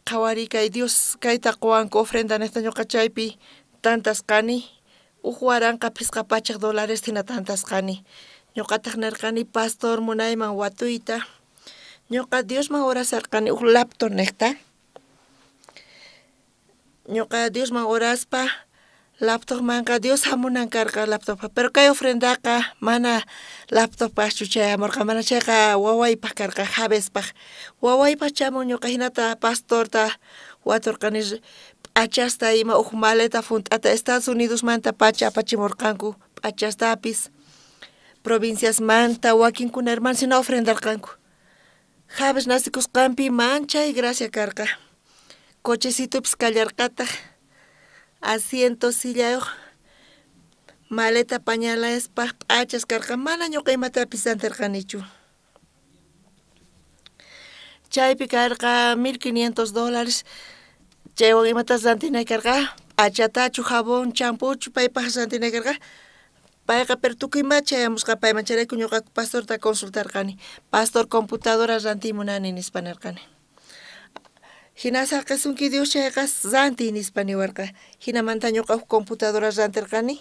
Qhawari kay Dios kayta quwanku ofrenda niqta ñuqa chaypi tantasqani, huk 1500 dólares hina tantasqani. Ñuqataq nirqani pastor munayman watuyta. Ñuqa Diosman orasarqani huk laptop niqta. Ñuqa Diosman oraspa laptopmanqa Dios hamunan karqa laptoppa, pero kay ofrendaqa mana laptoppaqchu chayamurqa, mana chayqa wawaypaq karqa, Jabespaq. Wawaypaq chamun ñuqa hinata pastorta waturqani p'achasta ima huk maleta junt'ata Estados Unidosmanta pacha apachimurqanku p'achastapis, provinciasmanta wakinkuna hermanos hina ofrendarqanku. Jabes nasikusqanpi manchay gracia karqa. Cochecitopis kallarqataq, asiento sillayuq, maleta pañalespaq p'achas karqa, mana ñuqa imatapis rantirqanichu. Chaypi karqa $1500, chaywan imatas rantinay karqa, p'achatachu, jabón, champuchu paypaq rantinay karqa. Payqa pero tukuy ima chayamusqa payman, chayrayku ñuqa pastorta consultarqani. Pastor computadora rantiy munani nispa nirqani. Hina saqisunki Dios chayqa rantiy nispa niwarqa. Hinamanta ñuqa huk computadora rantirqani.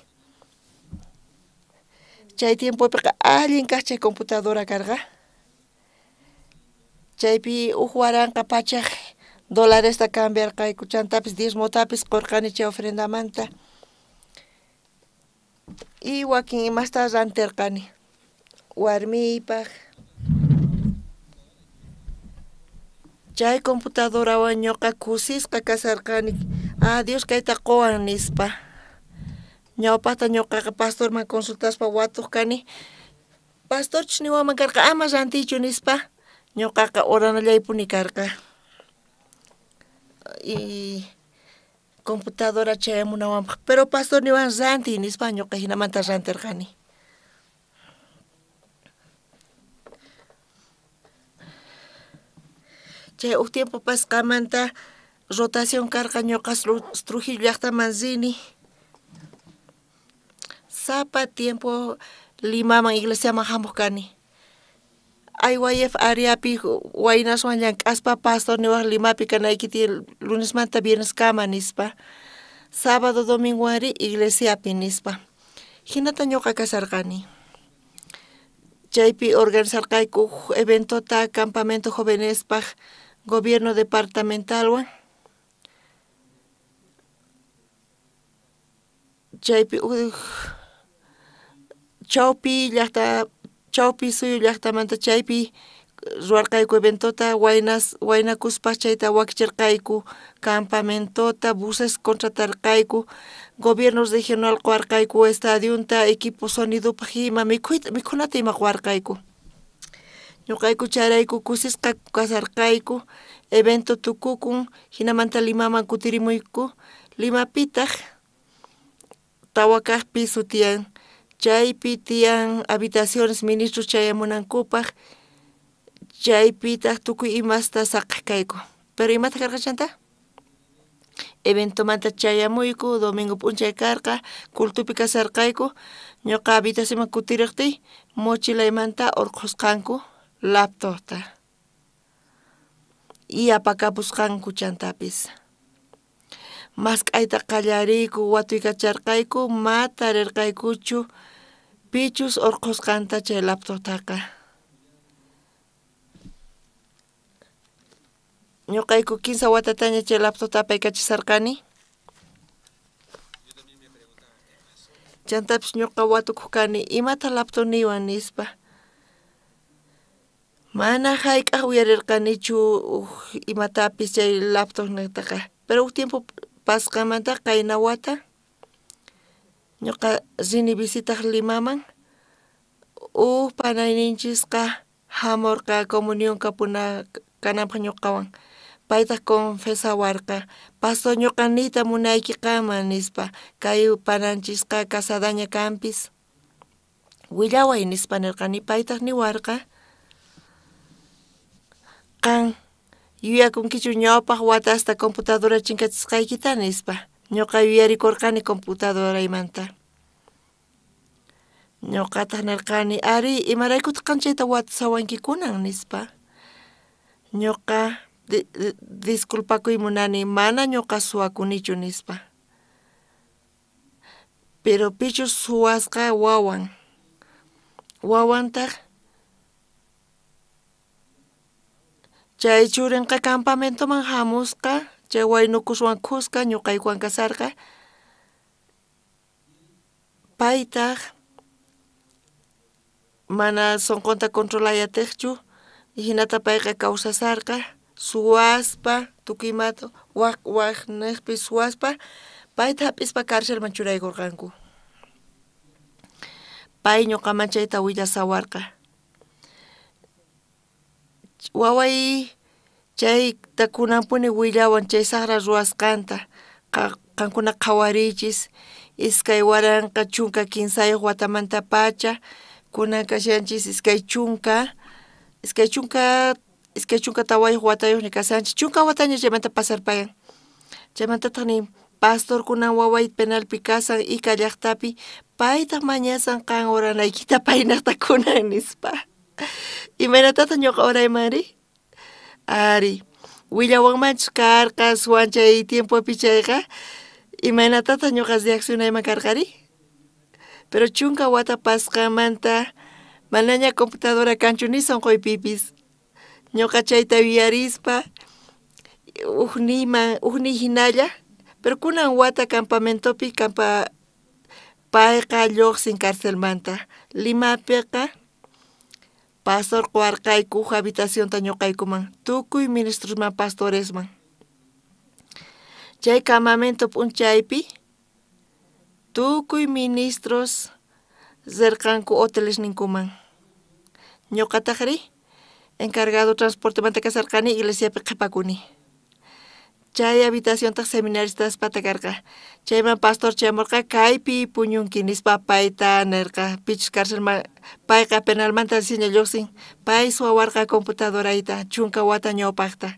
Chay tiempopiqa allin kaq chay computadora karqa. Chaypi huk 1100 dolaresta cambiarqayku, chantapis diezmotapis qurqani chay ofrendamanta. Y wakin imasta rantirqani warmiypaq. Chay computadorawan ñuqa kusisqa kasarqani, ah Dios kayta quwan nispa. Ñawpaqta ñuqaqa pastorman consultaspa watuq kani. Pastorchus niwanman karqa ama rantiychu nispa, ñuqaqa oranallaypuni karqa. Y computadora chayamunawanpaq, pero pastor niwan rantiy nispa ñuqa hinamanta rantirqani. Chay huk tiempo pasqamanta rotación karqa ñuqa Trujillo llaqtaman rini. Sapa tiempo Limaman iglesiaman hamuq kani. IYF areapi waynaswan llank'aspa pastor niwaq Limapi kanayki tiyan lunesmanta vierneskama nispa. Sábado domingowanri iglesiapi nispa. Hinata ñuqa kasarqani. Chaypi organizarqayku huk eventota campamento jovenespaq gobierno departamentalwan. Chaypi chawpi llaqta, chawpi suyu llaqtamanta chaypi ruwarqayku eventota waynas waynakuspa chayta wakichirqayku campamentota, buses contratarqayku, gobierno regional quwarqayku estadionta, equipo sonidopaq ima mikhuyta mikhunata ima quwarqayku. Ñuqayku chayrayku kusisqa kasarqayku, evento tukukun, hinamanta Limaman kutirimuyku, Limapitaq tawa kaq piso tiyan, chaypi tiyan habitaciones ministros chayamunankupaq, chaypitaq tukuy imasta saqaq kayku. Pero imataq karqa chanta? Eventomanta chayamuyku, domingo p'unchay karqa, cultopi kasarqayku, ñuqa habitacionman kutiriqtiy mochilaymanta urqhusqanku laptopta. Y apakapusqanku chantapis. Mask'ayta qallariyku, watuykacharqayku, ma tarirqaykuchu pichus urqhusqanta chay laptoptaqa. Ñuqayku 15 watataña chay laptopta apaykachasarqani. Chantapis ñuqa watukuq kani imata laptop niwan nispa. Mana hayk'aq uyarirqanichu imatapis chay laptop niqtaqa. Pero huk tiempo pasqanmanta qayna wata ñuqa rini visitaq Limaman huk panayninchisqa hamurqa comunión kapuna kananpaq ñuqawan. Paytaq confesawarqa pastor ñuqa niyta munayki qanman nispa kay pananchisqa casadaña kanpis willaway nispa nirqani paytaq niwarqa qan yuyakunkichu ñawpaq watasta computadora chinkachisqaykita nispa ñuqa yuyarikurqani computadoraymanta ñuqataq nirqani ari imaraykutaq qan chayta watasawankikunan nispa ñuqa disculpakuy munani mana ñuqa suwakunichu nispa pero pichus suwasqa wawan wawantaq chay churinqa campamentoman hamusqa chay waynukuswan khuska ñuqaykuwan kasarqa paytaq mana sunqunta controlay atiqchu hinata payqa kawsasarqa suwaspa tukuy imata wak wakniqpi suwaspa payta hap'ispa carcelman churaykurqanku. Pay ñuqaman chayta willasawarqa. Waway chayta kunanpuni willawan chay saqra ruwasqanta qankuna qhawariychis 2013 watamanta pacha kunan kashanchis 24 watayuqña kashanchis 10 wataña chaymanta pasarpayan. Chaymantataq nin pastor kunan waway penalpi kasan Ica llaqtapi paytaq mañasan qan oranaykita paynaqta kunan nispa. Imaynatataq ñuqa oraymanri? Ari willawanmanchus karqa suwan chay tiempopi chayqa imaynatataq ñuqa reaccionayman karqari? Pero 10 wata pasqanmanta manaña computadora kanchu ni sunquypipis. Ñuqa chayta yuyarispa ujniyman ujniy hinalla pero kunan wata campamentopi payqa lluqsin carcelmanta Limapiqa pastor quwarqayku huk habitacionta ñuqaykuman tukuy ministrosman pastoresman. Chay campamento p'unchaypi tukuy ministros rirqanku hotelesninkuman. Ñuqataqri encargado transportemanta kasarqani iglesiapi qhipakuni. Chay habitaciontaq seminaristaspata karqa. Chayman pastor chamurqa kaypi puñunki nispa payta nirqa pichus carcelman payqa penalmanta recién lluqsin pay suwawarqa computadorayta 10 wata ñawpaqta.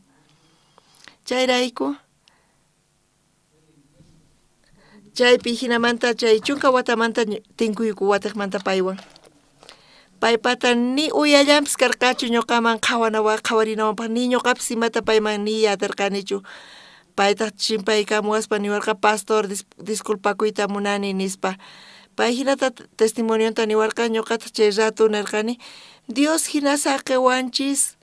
Chayrayku chaypi hinamanta chay 10 watamanta tinkuyku watiqmanta paywan. Paypata ni uyallanpis karqachu ñuqaman qhawarinawanpaq ni ñuqapis imata payman ni atirqanichu. Paytaq chimpaykamuwaspa niwarqa pastor disculpakuyta munani nispa. Pay hinata testimonionta niwarqa ñuqataq chay rato nirqani Dios hina saqiwanchis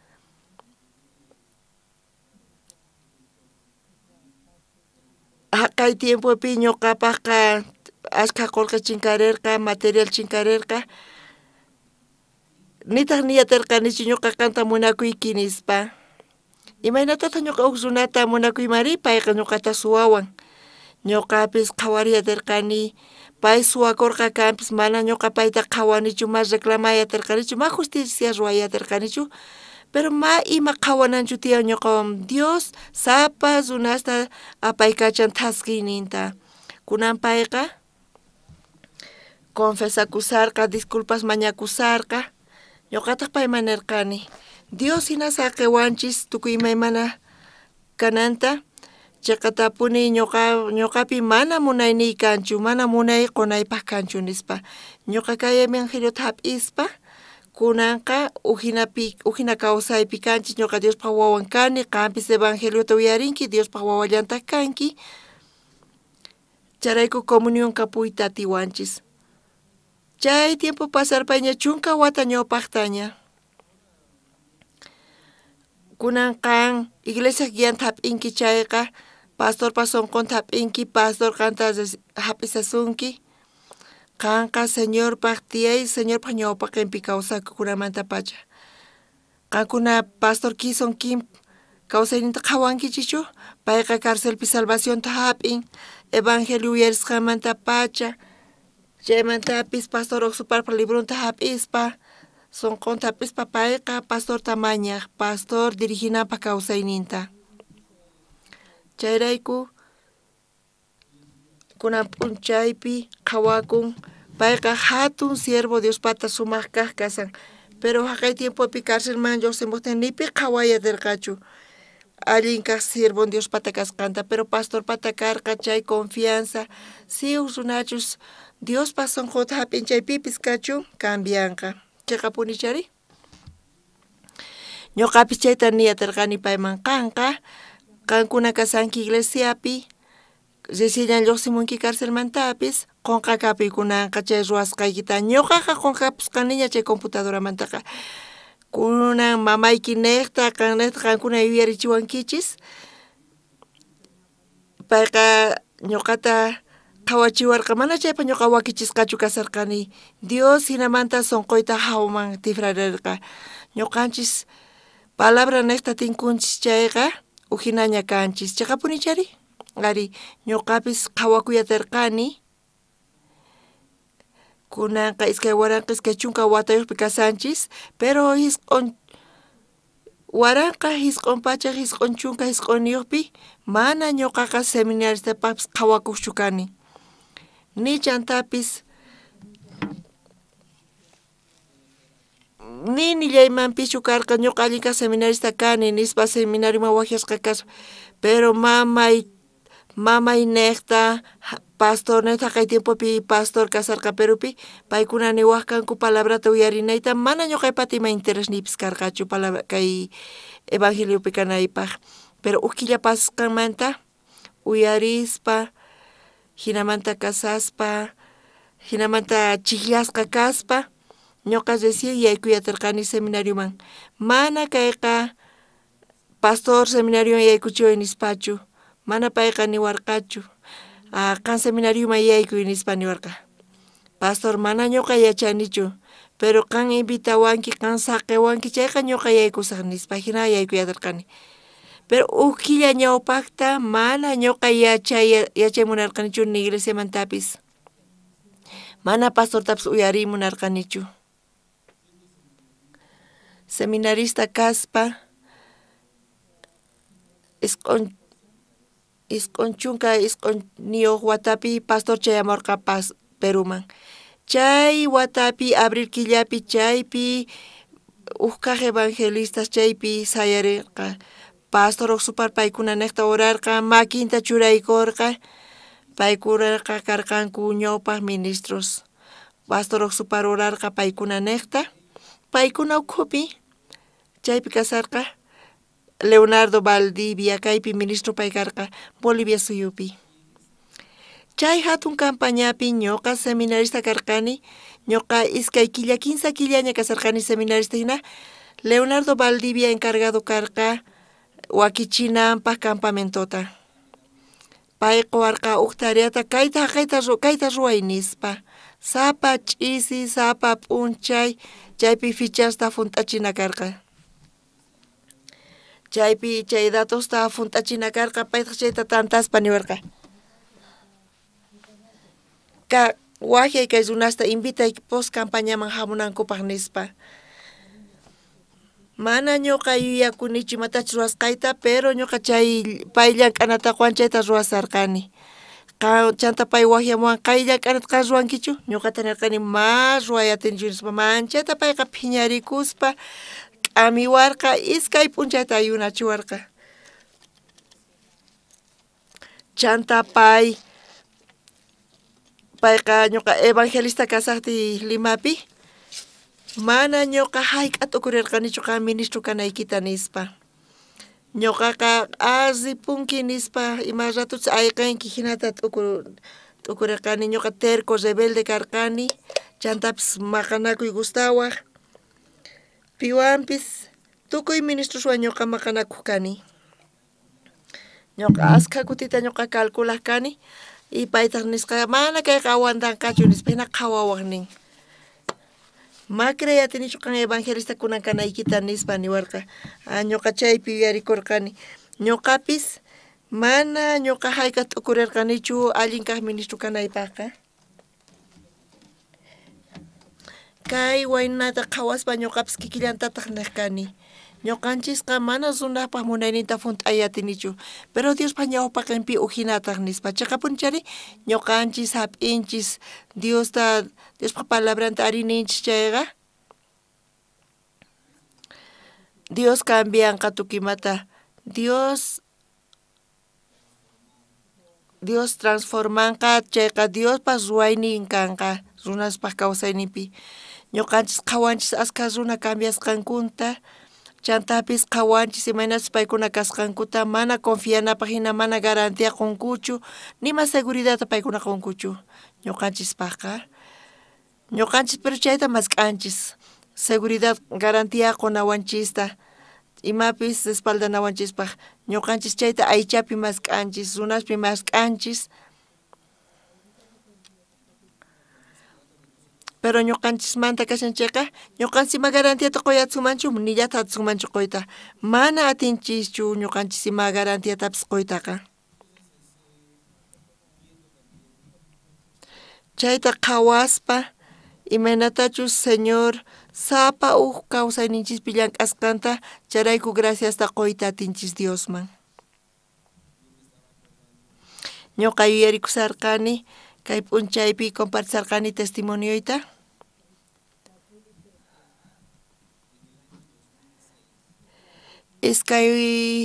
haqay tiempopi ñuqapaqqa ashkha qullqi chinkarirqa material chinkarirqa nitaq niyatirqanichu ñuqa qanta munakuyki nispa. Imaynatataq ñuqa huk runata munakuymari payqa ñuqata suwawan. Ñuqapis qhawariyatirqani pay suwakurqa kanpis mana ñuqa payta qhawanichu ma reclamayatirqanichu ma justicia ruwayatirqanichu pero ma ima qhawananchu tiyan ñuqawan Dios sapa runasta apaykachan thaskiyninta. Kunan payqa confesakusarqa disculpas mañakusarqa ñuqataq payman nirqani Dios hina saqiwanchis tukuy imaymana kananta chiqatapuni ñuqapi mana munayniy kanchu mana munay qunaypaq kanchu nispa. Ñuqa kay evangeliota hap'ispa kunanqa ujina kawsaypi kanchis ñuqa Diospaq wawan kani qampis evangeliota uyarinki Diospaq wawallantaq kanki chayrayku comunión kapuyta atiwanchis. Chay tiempo pasarpayña 10 wata ñawpaqtaña. Kunan qan iglesiaj guianta hap'inki chayqa, pastorpa sunqunta hap'inki, pastor qanta hap'isasunki. Qanqa Señorpaj tiyay, Señorpaj ñawpaqinpi kawsakunamantapacha. Qankuna pastor Kison Kim kawsayninta qhawankichikchu? Payqa carcelpi salvacionta hap'in, evangelio uyarisqanmantapacha. Chaymantapis pastor Oxuparpa libronta hap'ispa, sunqunta hap'ispa payqa pastorta mañaq, pastor diriginanpaq kawsayninta. Chayrayku kunan p'unchaypi qhawakun payqa hatun siervo Diospata sumaq kaq kasan. Pero haqay tiempopi carcelman lluqsimuqtin ni pi qhaway atirqachu allin kaq siervon Diospata kasqanta, pero pastorpata karqa chay confianza si huk runachus Diospa sunqunta hap'in chaypipis kachun cambianqa. Chiqapuni chari? Ñuqapis chayta niy atirqani payman qanqa qankuna kasanki iglesiapi recién lluqsimunki carcelmantapis qunqakapuy kunanqa chay ruwasqaykita ñuqaqa qunqapusqaniña chay computadoramantaqa. Kunan mamayki niqta qan niqta qankuna yuyarichiwankichis. Payqa ñuqata qhawachiwarqa mana chaypaq ñuqa wakichisqachu kasarqani. Dios hinamanta sunquyta hawman tifrarirqa. Ñuqanchis palabra niqta tinkunchis chayqa ujinaña kanchis. Chiqapuni chari? Ari, ñuqapis qhawakuyatirqani. Kunanqa 2020 watayuqpi kasanchis, pero 1999 pi mana ñuqaqa seminaristapaqpis qhawakuqchu kani. Ni chantapis ni nillaymanpischu karqa ñuqa allin kaq seminarista kani nispa seminarioman waqyasqa kaspa. Pero mamay niqta pastor niqta haqay tiempopi pastor kasarqa Perupi paykuna niwaq kanku palabrata uyarinayta mana ñuqaypata ima interesniypis karqachu palabra kay evangeliopi kanaypaq. Pero huk killa pasasqanmanta uyarispa hinamanta kasaspa hinamanta chiqllasqa kaspa ñuqa recién yaykuyatirqani seminarioman. Mana kayqa pastor seminarioman yaykuchiway nispachu, mana payqa niwarqachu. Qan seminarioman yaykuy nispa niwarqa. Pastor mana ñuqa yachanichu, pero qan invitawanki, qan saqiwanki chayqa ñuqa yaykusaq nispa hina yaykuyatirqani. Pero huk killa ñawpaqta mana ñuqa yachay munarqanichu ni iglesiamantapis. Mana pastortapis uyariy munarqanichu. Seminarista kaspa 99 watapi pastor chayamurqa Peruman. Chay watapi abril killapi chaypi huk kaq evangelistas chaypi sayarirqa. Pastor Oxupar paykuna niqta orarqa, makinta churaykurqa. Paykunaqa karqanku ñawpaq ministros. Pastor Oxupar orarqa paykuna niqta. Paykuna ukhupi chaypi kasarqa Leonardo Valdivia kaypi ministro pay karqa Bolivia suyupi. Chay hatun campañapi ñuqa seminarista karqani, ñuqa 2 killa 15 killaña kasarqani seminarista hina. Leonardo Valdivia encargado karqa wakichinanpaq campamentota. Pay quwarqa huk tareata kayta haqayta kayta ruway nispa. Sapa ch'isi, sapa p'unchay chaypi fichasta hunt'achina karqa. Chaypi chay datosta hunt'achina karqa, paytaq chayta tantaspa niwarqa. Ka waqyay kay runasta invitay post campañaman hamunankupaq nispa. Mana ñuqa yuyakunichu imatachus ruwasqayta, pero ñuqa chay pay llank'anata quwan chayta ruwasarqani. Chanta pay waqyamuwan kay llank'anata qan ruwankichu? Ñuqata nirqani ma ruway atinichu nispa. Manchata payqa phiñarikuspa k'amiwarqa, 2 p'unchayta ayunachiwarqa. Chanta payqa ñuqa evangelista kasaqtiy Limapi mana ñuqa hayk'a t'ukurirqanichu qan ministro kanaykita nispa. Ñuqaqa ripunki nispa ima ratuchus ayqinki hinata t'ukurirqani. Ñuqa terco rebelde karqani, chantapis maqanakuy gustawaq. Piwanpis Tukuy ministroswan ñuqa maqanakuq kani. Ñuqa askha kutita ñuqa calculaq kani y paytaq nisqa mana kayqa aguantanqachu nispa hina qhawawaq nin. Ma creeyatinichu qan evangelista kunan kanaykita nispa niwarqa. Ñuqa chaypi yuyarikurqani. Ñuqapis mana ñuqa hayk'aq t'ukurirqanichu allin kaq ministro kanaypaqqa. Kay waynata qhawaspa ñuqapis kikillantataq niq kani. Ñuqanchisqa mana runapaq munayninta hunt'ay atinichu, pero Diospaq ñawpaqinpi ujinataq nispa. Chiqapuni chari ñuqanchis hap'inchis Diosta, Diospaq palabranta arininchis chayqa. Dios cambianqa tukimata. Dios transformanqa chayqa Diospaq ruwaynin kanqa runaspaq kawsayninpi. Ñuqanchis qhawanchis askha runa cambiasqankunta, chantapis qhawanchis imaynachus paykuna kasqankuta mana confianapaq hina mana garantía qunkuchu, nima seguridadta paykuna qunkuchu ñuqanchispaqqa. Ñuqanchis pero chayta mask'anchis seguridad garantía qunawanchista imapis respaldanawanchispaq. Ñuqanchis chayta aychapi mask'anchis, runaspi mask'anchis. Pero ñuqanchismanta kashan chayqa ñuqanchis ima garantiata quyatsunmanchu nillata atinmanchu quyta. Mana atinchischu ñuqanchis ima garantiatapis quytaqa. Chayta qhawaspa imaynatachus Señor sapa uj kawsayninchispi llank'asqanta chayrayku graciasta quyta atinchis Diosman. Ñuqa yuyarikusarqani kay p'unchaypi compartisarqani testimonioyta. Iskay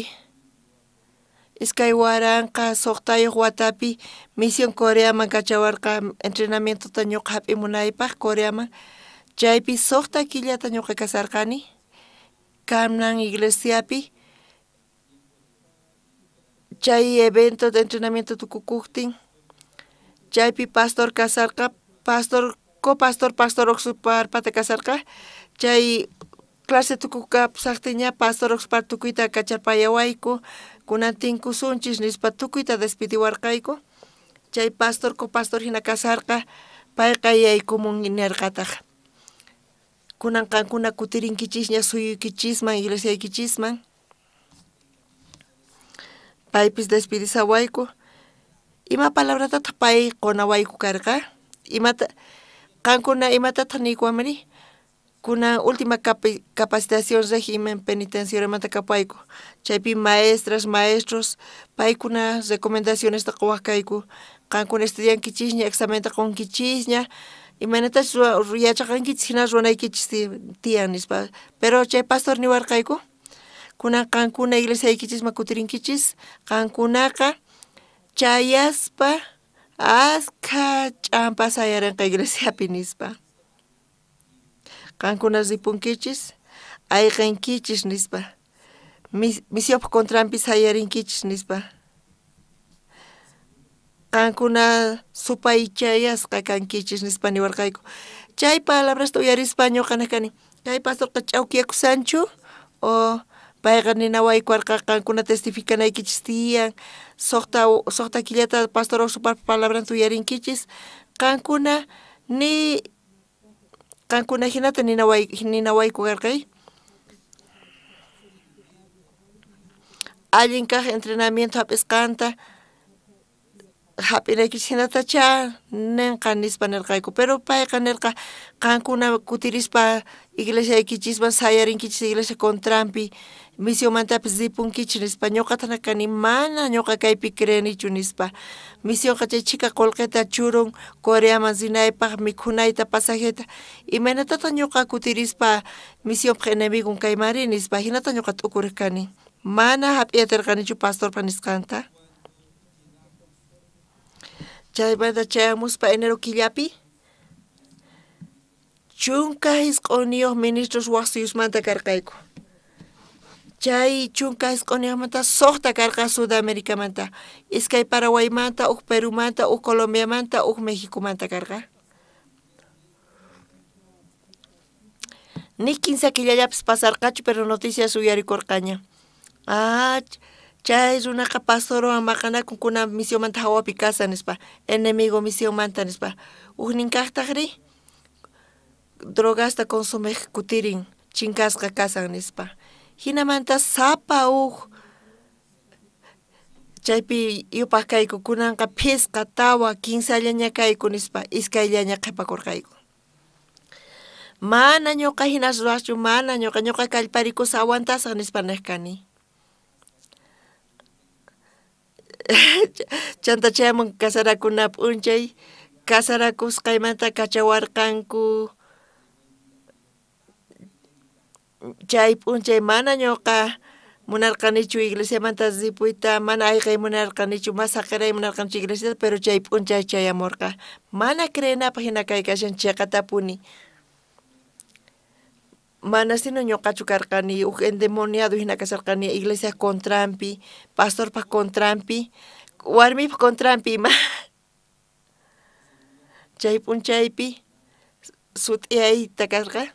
waranqa suqtayuq watapi misión Coreaman kachawarqa entrenamientota ñuqa hap'imunaypaq Coreaman. Chaypi suqta killata ñuqa kasarqani Camnan iglesiapi. Chay evento de entrenamiento tukukuqtin chaypi pastor kasarqa, pastor copastor pastor Oxuparpata kasarqa. Chay clase tukukapusaqtinña pastor Oxupar tukuyta kacharpayawayku kunan tinkusunchis nispa tukuyta despidiwarqayku. Chay pastor copastor hina kasarqa, payqa yaykumun nirqataq. Kunan qankuna kutirinkichisña suyuykichisman iglesiaykichisman. Paypis despidisawayku. Ima palabratataq pay qunawayku karqa? Imata qankuna imatataq niykuwanmari? Kunan última capacitación régimen penitenciariomanta kapayku. Chaypi maestras, maestros, paykuna recomendacionesta quwaq kayku. Qankuna estudiankichisña, examenta qunkichisña, imaynatachus yachaqankichis hina ruwanaykichis tiyan nispa. Pero chay pastor niwarqayku, kunan qankuna iglesiaykichisman kutirinkichis, qankunaqa chayaspa askha ch'ampa sayarinqa iglesiapi nispa. Qankuna ripunkichis, ayqinkichis nispa. Misiopaq contranpi sayarinkichis nispa. Qankuna supaychayasqa kankichis nispa niwarqayku. Chay palabrasta uyarispa ñuqa kani, kay pastorqa ch'awkiyakusanchu o payqa ninawaykuwarqa qankuna testificanaykichis tiyan, suqta killata pastor Oxuparpa palabranta uyarinkichis, qankuna ni qankuna hinata ninawayku karqay. Allin kaq entrenamiento hap'isqanta hap'inaykichis hinatacha ninqa nispa nirqayku. Pero payqa nirqa qankuna kutirispa iglesiaykichisman sayarinkichis iglesia contranpi misionmantapis ripunkichis nispa. Ñuqata kani mana ñuqa kaypi creenichu nispa. Misionqa chay chhika qullqita churun Coreaman rinaypaq mikhunayta pasajeta. Imaynatataq ñuqa kutirispa misionpaq enemigon kaymari nispa. Hinata ñuqa t'ukuriq kani. Mana hap'iyatirqanichu pastorpa nisqanta. Chaymanta chayamuspa enero killapi 19 ministros waq suyusmanta karqayku. Chay 19manta 6 karqa Sudamericamanta, 2 Paraguaymanta, 1 Perumanta, 1 Colombiamanta, 1 Mexicomanta karqa. Ni 15 killallapis pasarqachu, pero noticias uyarikurqaña. Ah, chay runaqa pastorwan maqanakun kunan misionmanta hawapi kashan nispa, enemigo misionmanta nispa. Ujnin kaqtaqri drogasta consumeq kutirin chinkasqa kasan nispa. Hinamanta sapa uj chaypi yupaq kayku kunanqa phisqa tawa kinsallaña kayku nispa, iskayllaña qhipakurqayku. Mana ñuqa hina ruwaqchu, mana ñuqa ñuqa kallparikusaq aguantasaq nispa niq kani. Chanta chayamun casarakuna p'unchay, casarakusqaymanta kachawarqanku. Chay p'unchay mana ñuqa munarqanichu iglesiamanta ripuyta, mana ayqay munarqanichu, mas saqiray munarqanichu iglesiata, pero chay p'unchay chayamurqa. Mana creenapaq hina kay kashan chiqatapuni. Mana sino ñuqachu karqani, uj endemoniado hina kasharqani iglesia contranpi, pastorpaq contranpi, warmipaq contranpi ima. Chay p'unchaypi sut'iyayta karqa.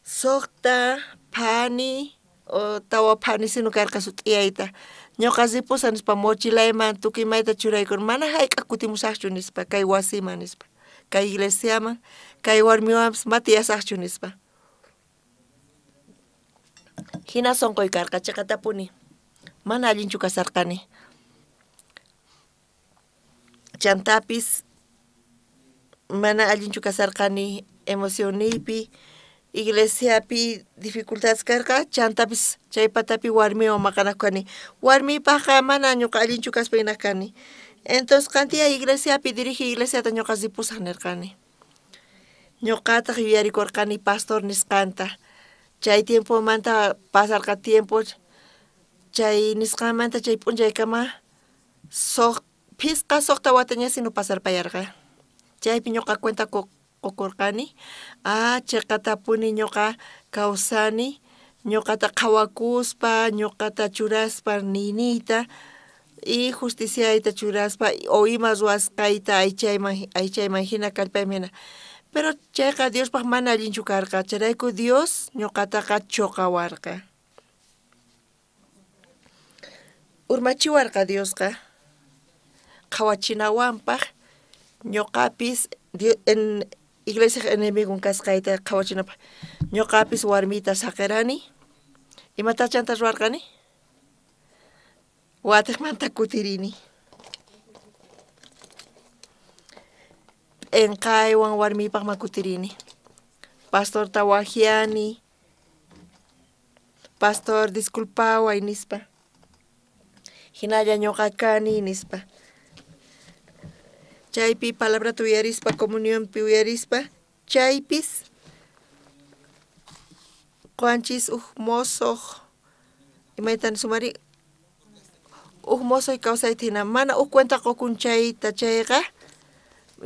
Suqta phani o tawa phani sino karqa sut'iyayta. Ñuqa ripusaq nispa mochilayman tukuy mayta churaykur, mana hayk'aq kutimusaqchu nispa, kay wasiman nispa, kay iglesiaman, kay warmiwanpis ma tiyasaqchu nispa. Hina sunquy karqa chiqatapuni, mana allinchu kasarqani. Chantapis mana allinchu kasarqani emocionniypi, iglesiapi dificultades karqa, chantapis chay patapi warmiwan maqanakuq kani. Warmipaqqa mana ñuqa allinchu kaspa hinaq kani. Entonces qantiya iglesiapi dirige iglesiata ñuqa ripusaq nirqani. Ñuqataq yuyarikurqani pastor nisqanta. Chay tiempomanta pasarqa tiempo, chay nisqanmanta chay p'unchaykama phisqa suqta wataña sino pasarpayarqa. Chaypi ñuqa cuenta qukurqani, ah, chiqatapuni ñuqa kawsani, ñuqata qhawakuspa, ñuqata churaspa niyniyta y justiciayta churaspa o ima ruwasqayta aychayman hina kallpayman hina. Pero chayqa Diospaq mana allinchu karqa, chayrayku Dios ñuqataqa chuqawarqa. Urmachiwarqa Diosqa qhawachinawanpaq ñuqapis en iglesiaq enemigon kasqayta qhawachinapaq ñuqapis warmita saqirani. Imata chanta ruwarqani? Watiqmanta kutirini. P'inqaywan warmipaqman kutirini. Pastorta wajiani. Pastor, disculpaway nispa. Hinalla ñuqa kani nispa. Chaypi palabrata uyarispa, comunionpi uyarispa, chaypis quanchis uj mosoq imaytan sumari uj mosoq kawsayta hina mana uj cuenta qukun chayta chayqa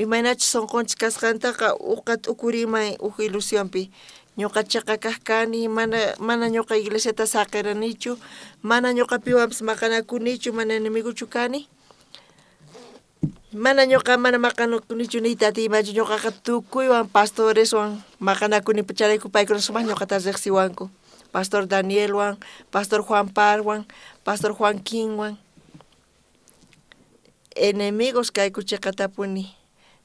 imaynachus sunqunchis kasqantaqa uqa t'ukuriman uj ilusionpi. Ñuqa chiqa kaq kani, mana ñuqa iglesiata saqiranichu, mana ñuqa piwanpis maqanakunichu, mana enemiguchu kani. Mana ñuqa mana maqanakunichu niyta atiymanchu, ñuqaqa tukuywan pastoreswan maqanakuni, chayrayku paykuna sumaq ñuqata riqsiwanku. Pastor Danielwan, Pastor Juan Parwan, Pastor Juan Kingwan. Enemigos kayku chiqatapuni.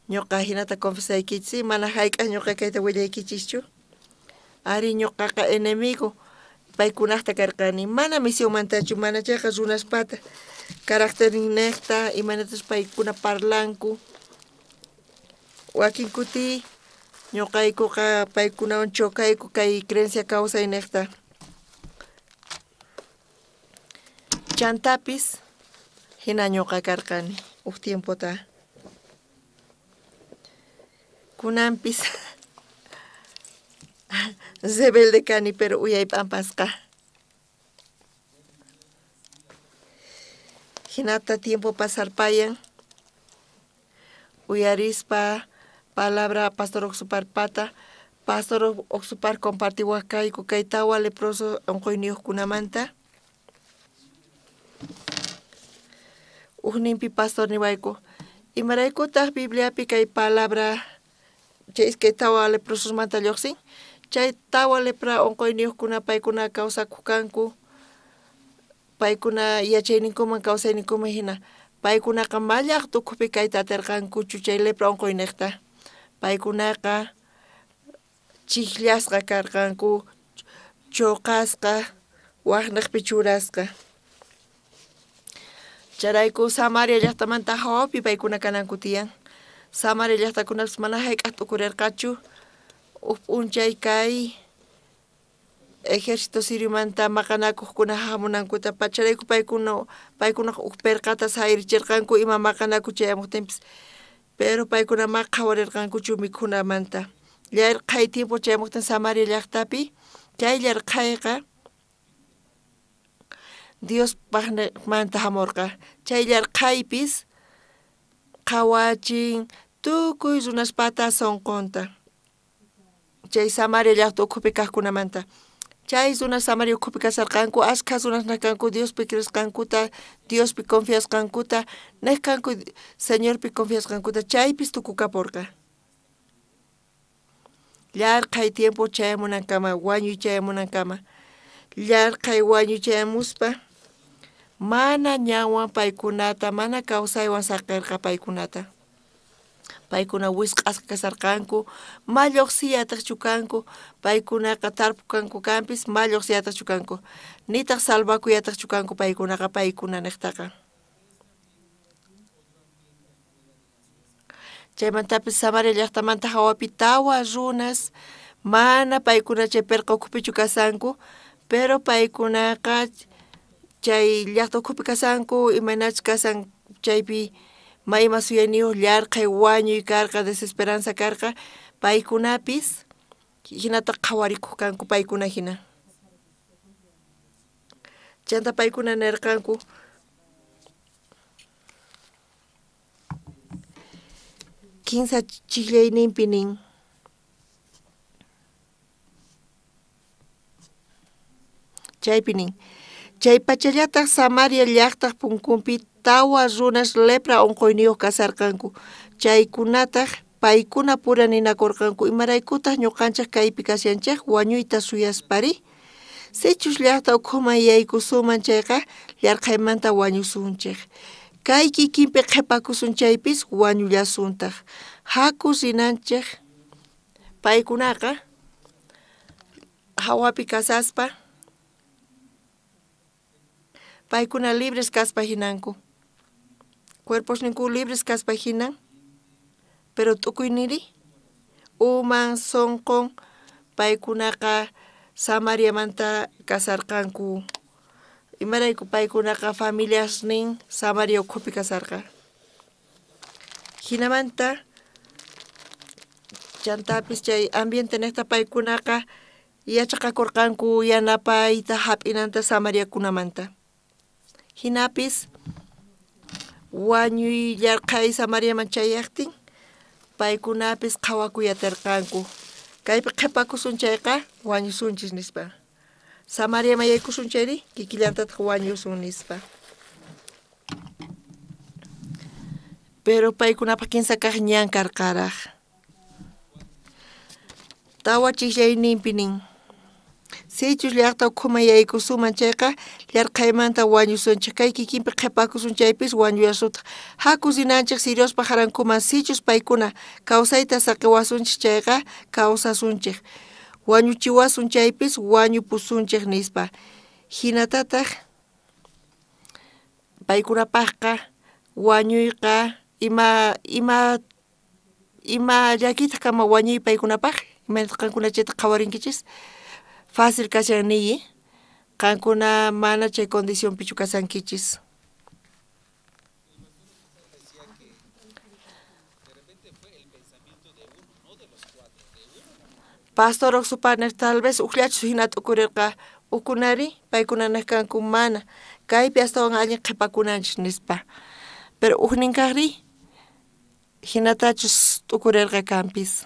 Ñuqa hinata confesaykichis, mana hayk'aq ñuqa kayta willaykichischu. Ari ñuqaqa enemigo paykunaqta karqani, mana misionmantachu, mana chayqa runaspata. Caracterninnejta, imaynatas paykuna parlanku. Wakin kuti ñuqaykuqa paykunawan chocayku kay creencia kawsaynejta. Chantapis hina ñuqa karqani uj tiempota. Kunanpis rebelde kani, pero uyay p'ampasqa. Hinata tiempo pasarpayan, uyarispa palabra Pastor Oxuparpata, Pastor Oxupar compartiwaq kayku kay tawa leproso unquyniyuqkunamanta. Ujninpi pastor niwayku, imaraykutaq Bibliapi kay palabra chay iskay tawa leprososmanta lluqsin. Chay tawa lepra unquyniyuqkuna paykuna kawsakuq kanku, paykuna yachayninkuman kawsayninkuman hina. Paykunaqa ma llaqta ukhupi kayta atirqankuchu chay lepra unquyniqta. Paykunaqa chijllasqa karqanku, chuqasqa, waqniqpi churasqa. Chayrayku Samaria llaqtamanta hawapi paykuna kananku tiyan. Samaria llaqtakunapis mana hayk'aq t'ukurirqachu huk p'unchay kay ejército siriomanta maqanakuqkuna hamunankuta. Chayrayku paykunaqa huk pirqata sayarichirqanku ima maqanaku chayamuqtinpis. Pero paykuna ma qhawarirqankuchu mikhunamanta. Llarqhay tiempo chayamuqtin Samaria llaqtapi, chay llarqhayqa Diospaqmanta hamurqa. Chay llarqhaypis qhawachin tukuy runaspata sunqunta. Chay Samaria llaqta ukhupi kaqkunamanta. Chay runas Samaria ukhupi kasarqanku, ashkha runas kanku Diospi creesqankuta, Diospi confiasqankuta, nej kanku Señorpi confiasqankuta, chaypis tukukapurqa. Llarqhay tiempo chayamunankama, wañuy chayamunankama. Llarqhay wañuy chayamuspa mana ñanwan paykunata, mana kawsaywan saqirqa paykunata. Paykuna wisq'asqa kasarqanku, ma lluqsiyataqchu kanku, paykunaqa tarpukanku kanpis, ma lluqsiyataqchu kanku, nitaq salvakuyataqchu kanku paykunaqa paykuna niqtaqa. Chaymantapis Samaria llaqtamanta hawapi tawa runas mana paykuna chay pirqa ukhupichu kasanku, pero paykunaqa chay llaqta ukhupi kasanku, imaynachus kasan chaypi ma ima suyayniyuq llarqhay wañuy karqa, desesperanza karqa, paykunapis hinata qhawarikuq kanku paykuna hina. Chanta paykuna nirqanku, kinsa chijllayninpi nin. Chaypi nin. Chay pachallataq Samaria llaqtaq punkunpi tawa runas lepra unquyniyuq kasarqanku. Chaykunataq paykuna pura ninakurqanku, imaraykutaq ñuqanchik kaypi kashanchik wañuyta suyaspari? Sichus llaqta ukhuman yaykusunman chayqa llarqhaymanta wañusunchik. Kay kikinpi qhipakusun chaypis wañullasuntaq. Haku rinanchik. Paykunaqa hawapi kasaspa paykuna libres kaspa hinanku. Cuerposninku libres kaspa hinan, pero t'ukuyniri uman sunqun paykunaqa Samariamanta kasarqanku. Imarayku paykunaqa familiasnin Samaria ukhupi kasarqa. Hinamanta chantapis chay ambiente niqta paykunaqa yachaqakurqanku yanapayta hap'inanta Samariakunamanta. Hinapis wañuy llarqhay Samariaman chayaqtin paykunapis qhawakuyatirqanku. Kaypi qhipakusun chayqa wañusunchis nispa. Samariaman yaykusun chayri kikillantataq wañusun nispa. Pero paykunapaq kinsa kaq ñan karqaraq. Tawa chijllayninpi nin. Sichus llaqta ukhuman yaykusunman chayqa llarqhaymanta wañusunchik. Kay kikinpi qhipakusun chaypis wañuyasutaq. Haku rinanchik siriospa jarankuman sichus paykuna kawsayta saqiwasunchik chayqa kawsasunchik. Wañuchiwasun chaypis wañupusunchik nispa. Hinatataq paykunapaqqa wañuyqa ima llakitaq kama wañuy paykunapaq, imaynataq qankuna chayta qhawarinkichis. Fácil kashan niyi, qankuna mana chay condicionpichu kasankichis. Pastor Oxupaner tal vez ujllachus hina t'ukurirqa ukunari paykuna nej kanku mana kaypi astawan allin qhipakunanchis nispa. Pero ujnin kaqri hinatachus t'ukurirqa kanpis.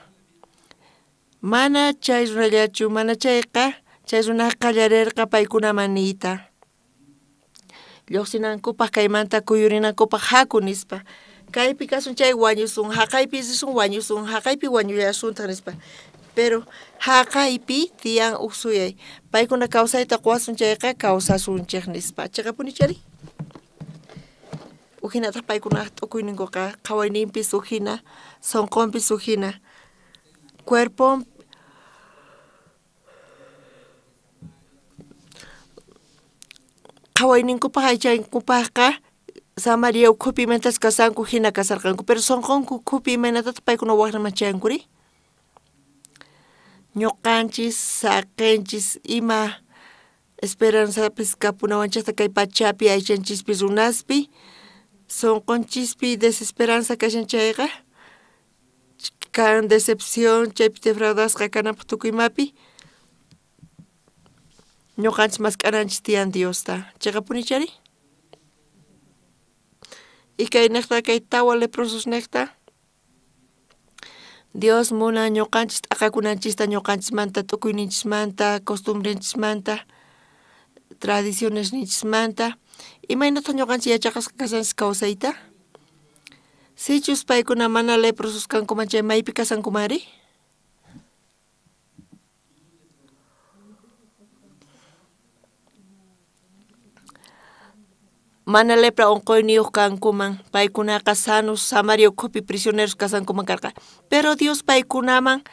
Mana chay runallachu, mana chayqa chay runaqa qallarirqa paykunaman niyta. Lluqsinankupaq kaymanta kuyurinankupaq haku nispa. Kaypi kasun chay wañusun, jaqaypi risun wañusun, jaqaypi wañullasuntaj nispa. Pero jaqaypi tiyan uj suyay. Paykuna kawsayta quwasun chayqa kawsasunchej nispa. Chayqapuni chari? Ujinataj paykunaj t'ukuyninkuqa qhawayninpis ujina, sunqunpis ujina. Cuerpon qhawayninkupaj aychankupajqa Samaria ukhupi imaynatas kasanku jina kasarqanku, pero sunqunku ukhupi imaynatataq paykuna wajraman chayankuri? Ñuqanchis saqinchis ima esperanzapis kapunawanchejta kay pachapi aychanchispi runaspi sunqunchispi desesperanza kashan chayqa kan decepción chaypi defraudasqa kanapaj tukuy imapi ñuqanchis mask'ananchis tiyan Diosta. Chayqapuni chari? Y kay niqta kay tawa leprosos niqta Dios munan ñuqanchis t'aqakunanchista ñuqanchismanta t'ukuyninchismanta costumbrenchismanta tradicionesninchismanta imaynataq ñuqanchis yachaqasqa kashanchis kawsayta. Sichus paykuna mana leprosos kankuman chay maypi kasankumari? Mana lepra unquyniyuq kankuman, paykunaqa sanos Samaria ukhupi prisioneros kasankuman karqa. Pero Dios paykunaman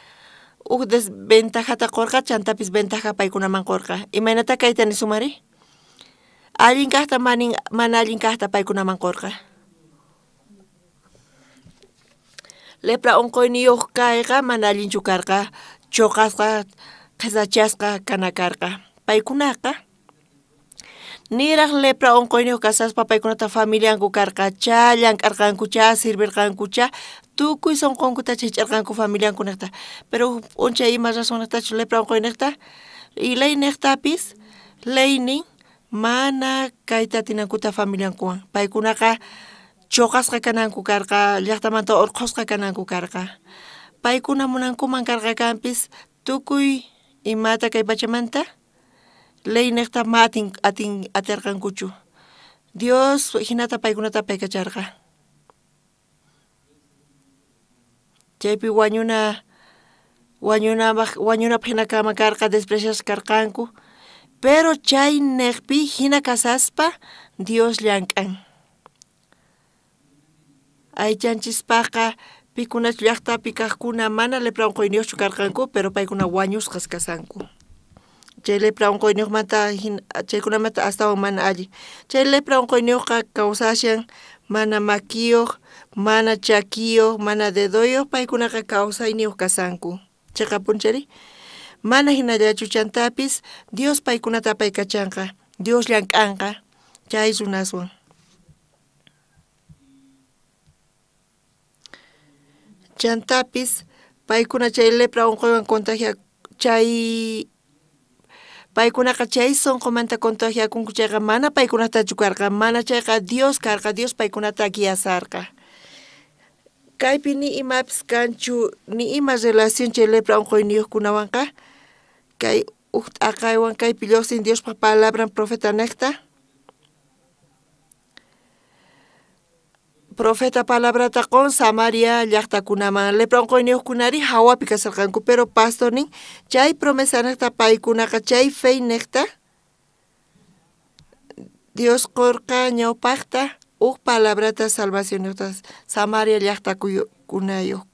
uj desventajata qurqa, chantapis ventaja paykunaman qurqa. Imaynata kayta nisumari? Allin kajta mana allin kajta paykunaman qurqa. Lepra unquyniyuq kayqa mana allinchu karqa, chuqasqa, qhisachasqa kana karqa. Paykunaqa niraj lepra unquyniyuq kasaspa paykunata familianku karqacha, llank'arqankucha, sirvirqankucha, tukuy sunqunkuta chhich'arqanku familiankunaqta. Pero p'unchay ima razonniqtachu lepra unquyniqta y ley niqtapis leynin mana kayta atinankuta familiankuwan. Paykunaqa chuqasqa kananku karqa, llaqtamanta urqhusqa kananku karqa. Paykuna munankuman karqa kanpis tukuy imata kay pachamanta ley niqta ma atirqankuchu. Dios jinata paykunata paykacharqa. Chaypi wañunapaj jina kama karqa, despreciasqa karqanku. Pero chay niqpi jina kasaspa Dios llank'an. Aychanchispajqa pikunachu llaqtapi kajkuna mana lepra unquyniyuqchu karqanku, pero paykuna wañusqas kasanku. Chay lepra unquyniyuqmanta chaykunamanta astawan mana allin. Chay lepra unquyniyuqqa kawsashan mana makiyuq, mana chakiyuq, mana dedoyuq, paykunaqa kawsayniyuq kasanku. Chayqapuni chari? Mana hinallachu chantapis Dios paykunata apaykachanqa, Dios llank'anqa chay runaswan. Chantapis paykuna chay lepra unquywan contagia chay paykunaqa chay sunqumanta contagiakunku chayqa mana paykunatachu karqa, mana chayqa Dios karqa, Dios paykunata guiasarqa. Kaypi ni imapis kanchu, ni ima relación chay lepra unquyniyuqkunawanqa, kay uj t'aqaywan kaypi lluqsin Diospaj palabran profeta niqta. Profeta palabrata qun Samaria llaqtakunaman. Lepra unquyniyuqkunari hawapi kasarqanku, pero pastor nin chay promesa niqta paykunaqa chay fe niqta Dios qurqa ñawpaqta uj palabrata salvación niqta Samaria llaqtakunayuq.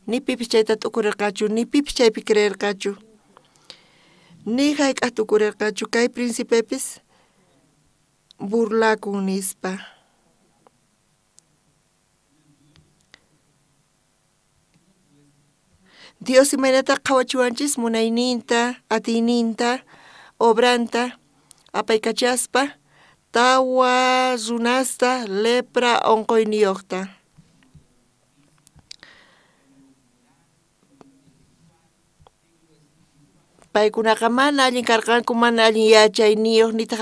Ni pipis chayta t'ukurirqachu, ni pipis chaypi creerqachu. Ni hayk'aq t'ukurirqachu kay príncipepis burlakun nispa. Dios imaynata qhawachiwanchis munayninta, atiyninta, obranta apaykachaspa tawa runasta lepra unquyniyuqta. Paykunaqa mana allin karqanku, mana allin yachayniyuq, nitaq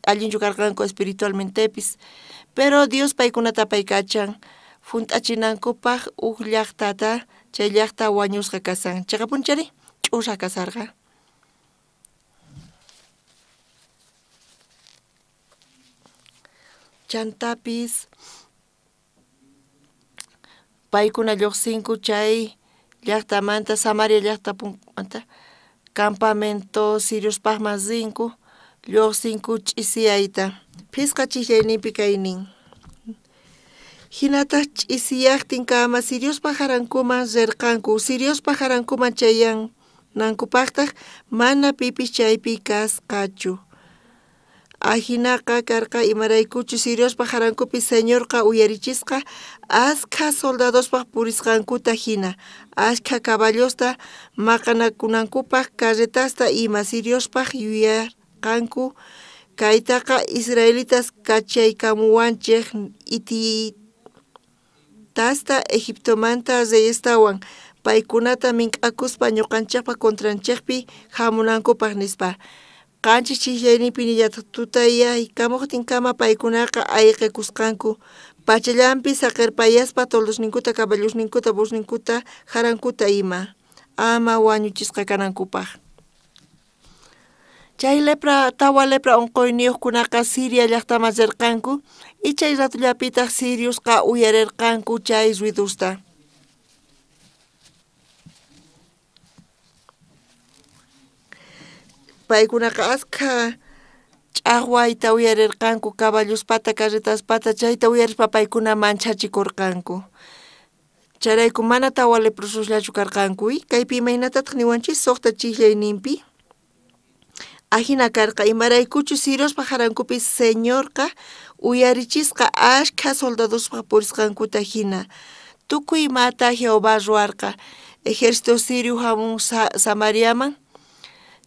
allinchu karqanku espiritualmentepis. Pero Dios paykunata apaykachan junt'achinankupaj uj llaqtata, chay llaqta wañusqa kasan. Chayqapuni chari ch'usaq kasarqa. Chantapis Paykuna lluqsinku chay llaqtamanta, Samaria llaqtamanta campamento siriospaqman rinku, lluqsinku ch'isiyayta. Phisqa chijllayninpi kaynin. Hinataq ch'isiyaqtinkama siriospa jarankuman rirqanku. Siriospa jarankuman chayanankupaqtaq mana pipis chaypi kasqachu. Ajinaqa karqa imaraykuchus siriospa jarankupi Señorqa uyarichisqa askha soldadospaq purisqankuta hina, askha caballosta maqanakunankupaq carretasta ima siriospaq yuyarqanku kaytaqa israelitas kachaykamuwanchej hititasta Egiptomanta reyestawan paykunata mink'akuspa ñuqanchejpa contranchejpi hamunankupaq nispa. Qanchis chijllayninpi nillataq tutayaykamuqtinkama paykunaqa ayqikusqanku pachallanpi saqirpayaspa toldosninkuta, caballosninkuta, burrosninkuta, jarankuta ima ama wañuchisqa kanankupaq. Chay lepra, tawa lepra unquyniyuqkunaqa Siria llaqtaman rirqanku y chay ratullapitaq siriosqa uyarirqanku chay ruidosta. Paykunaqa askha ch'aqwayta uyarirqanku caballospata, carretaspata, chayta uyarispa paykuna manchachikurqanku. Chayrayku mana tawa leprososllachu karqanku. Kaypi imaynatataq niwanchis suqta chijllayninpi. Ajina karqa imaraykuchus siriospa jarankupi Señorqa uyarichisqa askha soldadospa purisqankuta hina. Tukuy imata Jehová ruwarqa. Ejército sirio hamun Samariaman.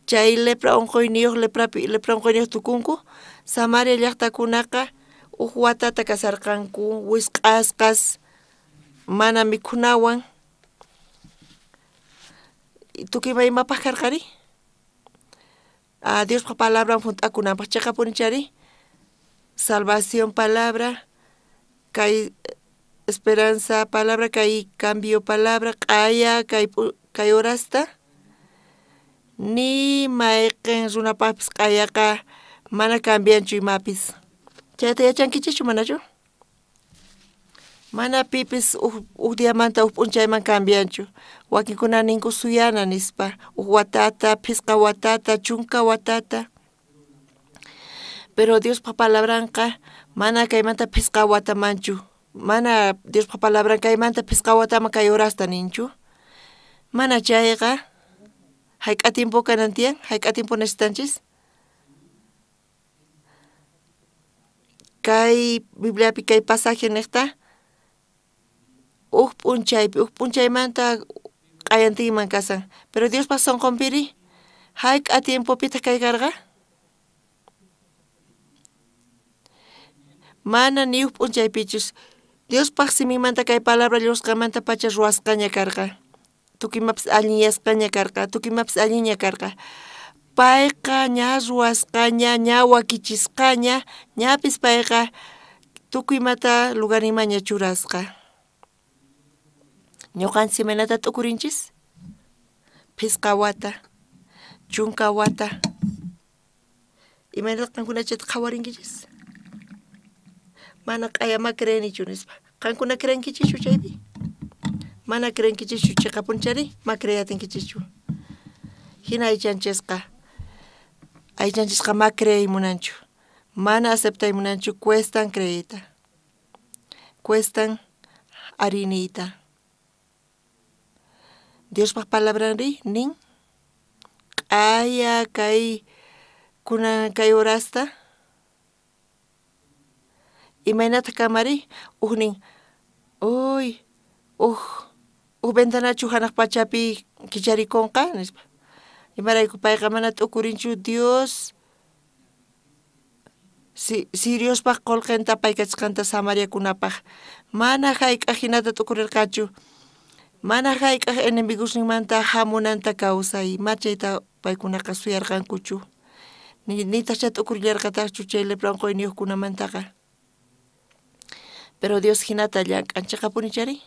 Chay lepra unquyniyuq leprapi lepra unquyniyuq tukunku. Samaria llaqtakunaqa huk watata kasarqanku wisq'asqas mana mikhunawan. Tukuy ima imapaq karqari? Diospa palabran hunt'akunanpaq chiqapuni chari. Salvación palabra, kay esperanza palabra, kay cambio palabra, q'aya kay horasta. Ni mayqin runapaqpis q'ayaqa mana cambianchu imapis. Chayta yachankichischu manachu? Mana pipis huk diamanta huk p'unchayman cambianchu. Wakinkuna ninku suyana nispa, huk watata, phisqa watata, chunka watata. Pero Diospa palabranqa mana kaymanta phisqa watamanchu. Mana Diospa palabran kaymanta phisqa wataman kay horasta ninchu. Mana chayqa hayk'a tiempo kanan tiyan, hayk'a tiempo necesitanchis. Kay Bibliapi kay pasaje niqta huk p'unchaypi, huk p'unchaymanta q'ayantinman kasan. Pero Diospa sunqunpiri hayk'a tiempopitaq kay karqa? Mana ni huk p'unchaypichus. Diospaq simimanta kay palabra llusqamanta pacha ruwasqaña karqa. Tukuy imapis allinyasqaña karqa, tukuy imapis allinña karqa. Payqa ña ruwasqaña, ña wakichisqaña, ñapis payqa tukuy imata lugarninmanña churasqa. Ñuqanchis imaynata t'ukurinchis? Phisqa wata, chunka wata. Imaynata qankuna chayta qhawarinkichis? Mana q'aya ma creenichu nispa. Qankuna creenkichischu chaypi? Mana creenkichischu chiqapunchari, ma creeyatinkichishchu. Hina aychanchisqa. Aychanchisqa ma creey munanchu. Mana aceptay munanchu, cuestan creeyta. Cuestan ariniyta. Diospaq palabranri nin q'aya kay kunan kay horasta imaynataq kamari huknin uy huk ventanachu hanaq pachapi kicharikunqa nispa. Imarayku payqa mana t'ukurinchu Dios siriospaq qullqinta apaykachasqanta Samariakunapaq. Mana hayk'aq hinata t'ukurirqachu. Mana hayk'aq enemigosninmanta hamunanta kawsay, ma chayta paykunaqa suyarqankuchu. Nitaq chay t'ukurillarqataqchu chay lepra unquyniyuqkunamantaqa. Pero Dios hinata llank'an chiqapuni chari.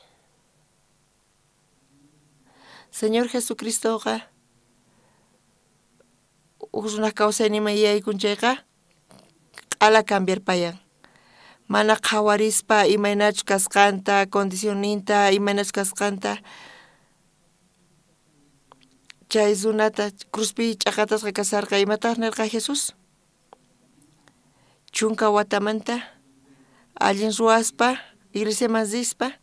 Señor Jesucristoqa huk runaq kawsayninman yaykun chayqa q'ala cambiarpayan. Mana qhawarispa imaynachus kasqanta, condicionninta, imaynachus kasqanta. Chay runata cruzpi ch'aqatasqa kasarqa, imataj nerqa Jesús? 10 watamanta allin ruwaspa, iglesiaman rispa,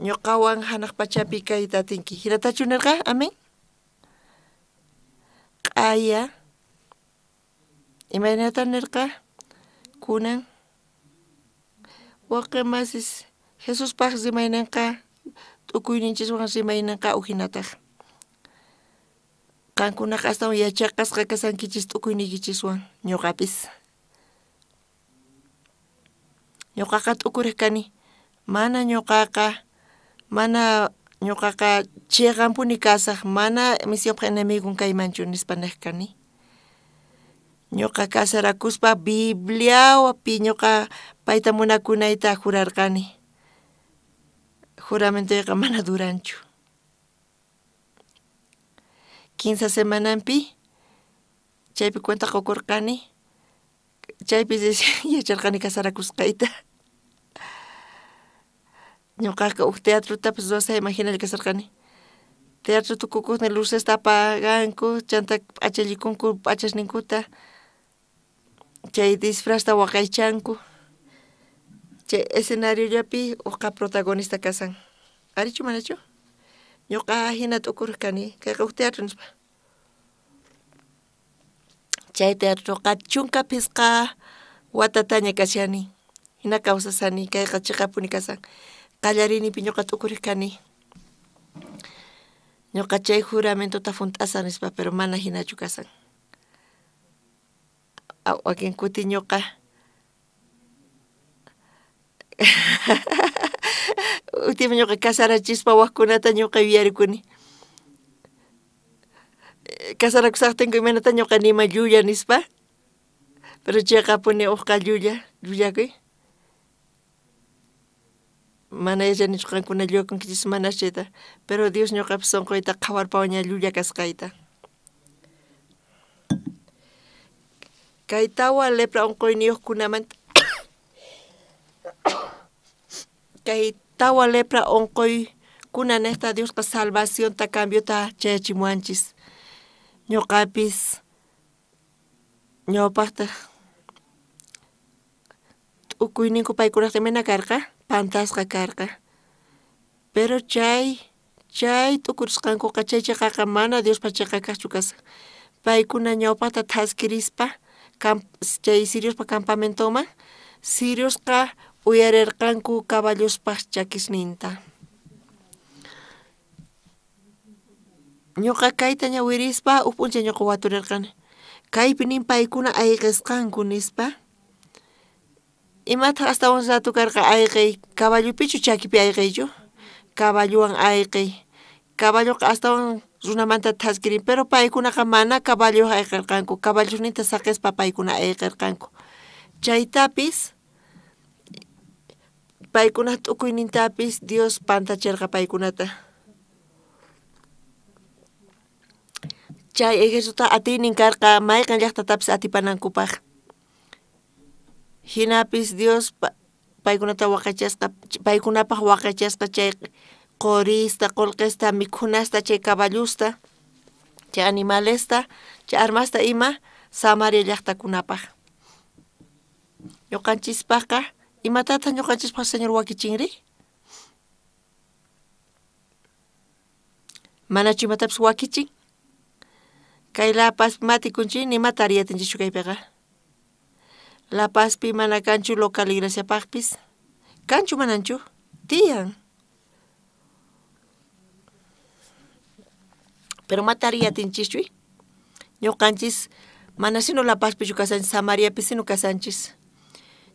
ñuqawan hanaq pachapi kayta atinki. Hinatachu nerqa? Amén. Q'aya imaynata nerqa? Kunan waqi masis Jesuspaq rimaynanqa t'ukuyninchiswan rimaynanqa ujinataq. Qankunaqa astawan yachaqasqa kasankichis t'ukuyniykichiswan ñuqapis. Ñuqaqa t'ukuriq kani, mana ñuqaqa chiqanpuni kasaq, mana misionpaq enemigon kaymanchu nispa niq kani. Ñuqa kasarakuspa Bibliapi ñuqa payta munakunayta jurarqani. Juramentoyqa mana duranchu. 15 semananpi chaypi cuenta qukurqani, chaypi yacharqani kasarakusqayta. Ñuqaqa huk teatrotapas ruwasayman hinalla kasarqani. Teatro tukukuqnin lucesta apaganku, chanta p'achallikunku p'achasninkuta, chay disfrazta waqaychanku. Chay escenariollapi uqa protagonista kasan. Arichu manachu? Ñuqa hina t'ukuriq kani, kayqa huk teatro nispa. Chay teatroqa 15 watataña kashani, hina kawsasani, kayqa chiqapuni kasan. Qallariyninpi ñuqa t'ukuriq kani. Ñuqa chay juramentota hunt'asaq nispa, pero mana hinachu kasan. Wakin kuti ñuqa último ñuqa kasarachispa wajkunata ñuqa yuyarikuni. Kasarakusaqtinku imaynata ñuqa nima llulla nispa, pero chiqapuni uqqa llulla, llullakuy. Mana yachanichu qankuna llullakunkichis mana chayta, pero Dios ñuqapi sunquyta qhawarpawaña llulla kasqayta. Kay tawa lepra unquyniyuqkunamanta kay tawa lepra unquykuna niqta Diosqa salvacionta cambiota chayachimuwanchis. Ñuqapis ñawpaqta t'ukuyninku paykunaqta imayna karqa? Pantasqa karqa. Pero chay t'ukurisqankuqa chay chiqaqa mana Diospa chiqa kaqchu kasqa. Paykuna ñawpaqta thaskirispa chay siriospa campamentoman, siriosqa uyarirqanku caballospaq chakisninta. Ñuqa kayta ñawirispa huk p'unchay ñuqa waturirqani. Kaypi nin paykuna ayqisqanku nispa. Imataq astawan rato karqa ayqiy, caballopichu chakipi ayqiychu? Caballowan ayqiy. Caballoqa astawan runamanta thaskirin, pero paykunaqa mana caballowan ayqirqanku, caballosninta saqispa paykuna ayqirqanku. Chaytapis paykunaq t'ukuynintapis Dios pantachirqa paykunata. Chay ejército atiynin karqa mayqan llaqtatapis atipanankupaq. Hinapis Dios paykunata waqaychasqa, paykunapaq waqaychasqa chay qorista, qullqista, mikhunasta, chay caballusta, chay animalesta, chay armasta ima Samaria llaqtakunapaq. Ñuqanchispaqqa imatataq ñuqanchispaq Señor wakichinri? Manachu imatapis wakichin? Kay La Pazpi matikunchik nima tariyatinchikchu kaypiqa. La Pazpi mana kanchu local iglesiapaqpis. Kanchu mananchu? Tiyan. Pero ma tariyatinchikchu. Ñuqanchis mana sino La Pazpichu kasanchis, Samariapi sino kasanchis.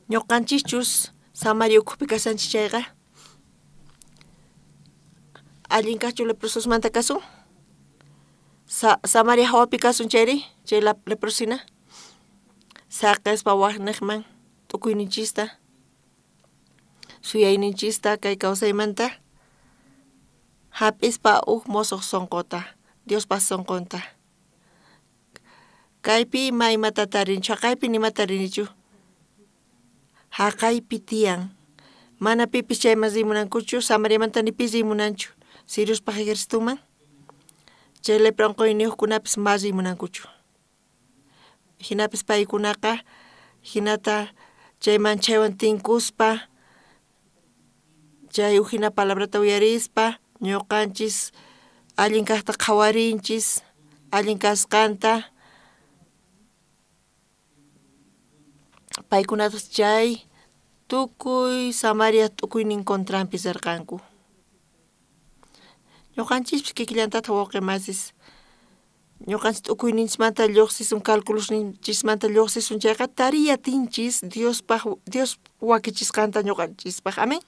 Ñuqanchischus Samaria ukhupi kasanchis chayqa. Allin kaqchu leprososmanta kasun? Samaria hawapi kasun chayri, chay leprosina. Saqispa waqniqman t'ukuyninchista, suyayninchista kay kawsaymanta hap'ispa huk mosoq sunquta, Diospaq sunqunta. Kaypi ima imata tarinchu, haqaypi nima tarinichu. Jaqaypi tiyan. Mana pipis chayman rimunankuchu, Samariamanta ni pi rimunanchu. Siriuspaj ejercituman. Chay lepra unquyniyuqkunapis ma rimunankuchu. Jinapis paykunaqa jinata chay manchaywan tinkuspa, chay ujina palabrata uyarispa, ñuqanchis allin kaqta qhawarinchis, allin kasqanta. Paykunataq chay tukuy Samaria tukuynin contranpi rirqanku. Ñuqanchispis kikillantataq wawqi masis. Ñuqanchis tukuyninchismanta lluqsisun, cálculosninchismanta lluqsisun chayqa tariy atinchis Diospaj, Dios wakichisqanta ñuqanchispaj. Amén.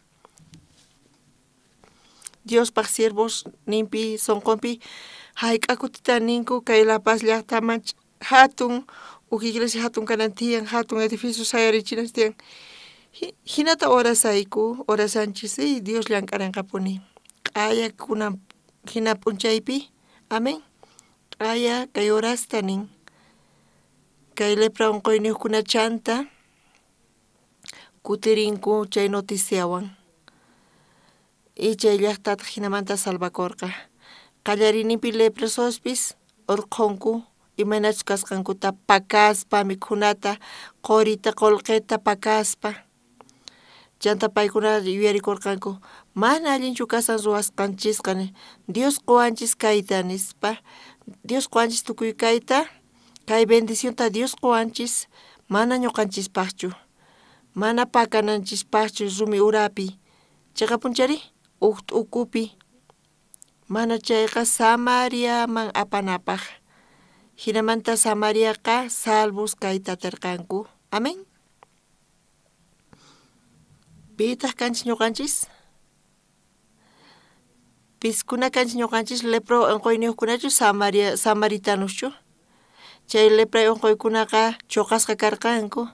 Diospaj siervos ninpi sunqunpi hayk'a kutita ninku kay La Paz llaqtaman hatun uj iglesia hatun kanan tiyan, hatun edificio sayarichinan tiyan. Hinata orasayku, orasanchis, y Dios llank'aranqapuni. Q'aya kunan hina p'unchaypi, amén. Q'aya kay horasta nin. Kay lepra unquyniyuqkuna chanta kutirinku chay noticiawan. Y chay llaqtataq hinamanta salvakurqa. Qallariyninpi leprosospis urqhunku imaynachus kasqankuta pakaspa mikhunata, qurita, qullqita pakaspa. Chanta paykuna yuyarikurqanku, mana allinchu kasan ruwasqanchisqa, Dios quwanchis kayta nispa, Dios quwanchis tukuy kayta, kay bendicionta Dios quwanchis, mana ñuqanchispaqchu, mana pakananchispaqchu rumi urapi, chiqapunchari uj t'ukupi, mana chayqa Samariaman apanapaq. Hinamanta Samariaqa salvos kayta atirqanku. Amén. Pitaq kanchis ñuqanchis? Piskuna kanchis ñuqanchis lepra unquyniyuqkunachu Samaria samaritanoschu? Chay lepra unquykunaqa chuqasqa karqanku,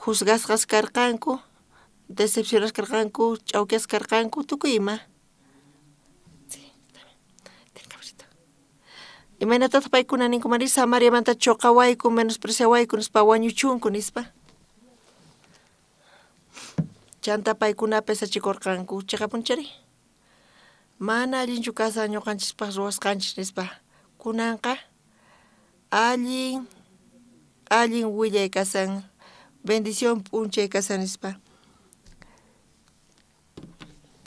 juzgasqas karqanku, decepcionasqa karqanku, ch'awkiyasqa karqanku, tukuy ima. Imaynatataq paykuna ninkumari Samariamanta chuqawayku, menospreciawayku nispa wañuchunku nispa. Chanta paykuna pesachikurqanku, chiqapunchari. Mana allinchu kasan ñuqanchispaq ruwasqanchis nispa. Kunanqa allin allin willay kasan, bendición p'unchay kasan nispa.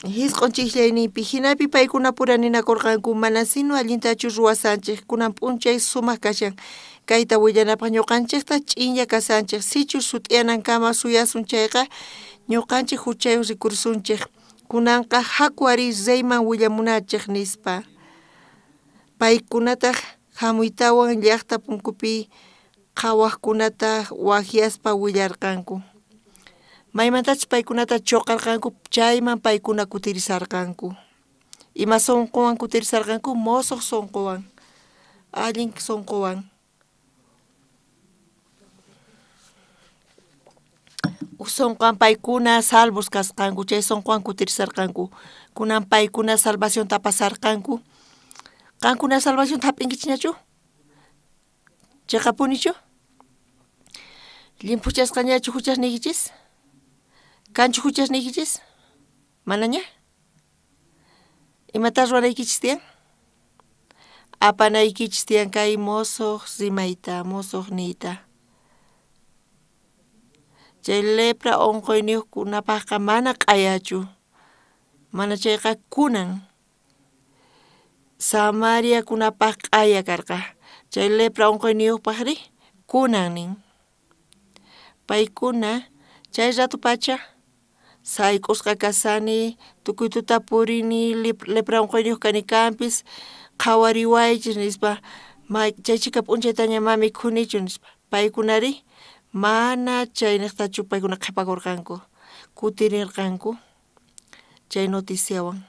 Hisq'un ch'ijllayninpi hinapi paykunapura ninakurqanku mana sino allintachu ruwasanchik, kunan p'unchay sumaq kashan. Kayta willanapaq ñuqanchiktaq ch'inlla kasanchik, sichus sut'iyanankama suyasun chayqa ñuqanchik huchayuq rikursunchik. Kunanqa haku ari reyman willamunachik nispa. Paykunataq hamuytawan llaqta punkupi qhawaqkunata waqyaspa willarqanku. Maymantachus paykunata chuqarqanku, chayman paykuna kutirisarqanku. Ima sunquwan kutirisarqanku? Musuq sunquwan, allin sunquwan. Uj sunquwan paykuna salvos kasqanku, chay sunquwan kutirisarqanku. Kunan paykuna salvacionta pasarqanku. Qankuna salvacionta hap'inkichikñachu? Chiqapunichu? Llimphuchasqañachu huchasniykichis? Kanchu huchasniykichis? Manaña? Imata ruwanaykichis tiyan? Apanaykichis tiyan kay musuq rimayta, musuq niyta. Chay lepra unquyniyuqkunapaqqa mana q'ayachu, mana chayqa kunan. Samariakunapaq q'aya karqa, chay lepra unquyniyuqpaqri kunan nin. Paykuna chay rato pacha sayk'usqa kasani, tukuy tuta purini, lepra unquyniyuq kani kanpis, qhawariwaychis nispa, chay chhika p'unchaytaña ma mikhunichu nispa. Paykunari mana chayniqtachu paykuna qhipakurqanku, kutirirqanku chay noticiawan.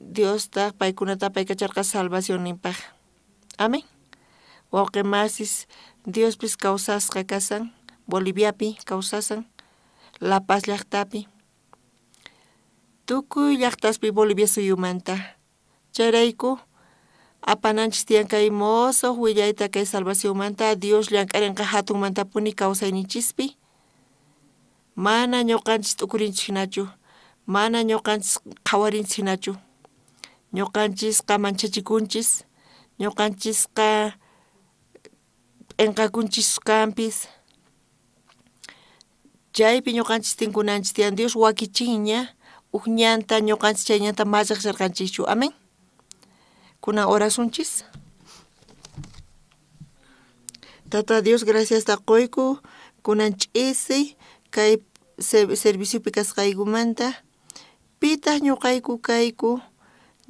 Diostaq paykunata apaykacharqa salvacionninpaq. Amén. Wawqi masis, Diospis kawsasqa kasan, Boliviapi kawsasan, La Paz llaqtapi. Tukuy llaqtaspi Bolivia suyumanta. Chayrayku Apananchis tiyan kay mosoj willayta kay salvacionmanta Dios llank'arinqa hatunmantapuni kawsayninchispi. Mana ñuqanchis t'ukurinchis hinachu, mana ñuqanchis qhawarinchis hinachu. Ñuqanchisqa manchachikunchis, ñuqanchisqa p'inqakunchis kanpis. Chaypi ñuqanchis tinkunanchis tiyan Dios wakichinña uj ñanta ñuqanchis chay ñanta mallaqsarqanchischu. Amén. Kunan orasunchis. Tata Dios, gracias ta qoyku kunan ch'isi kay serviciopi kasqaykumanta. Pitaq ñuqayku kayku,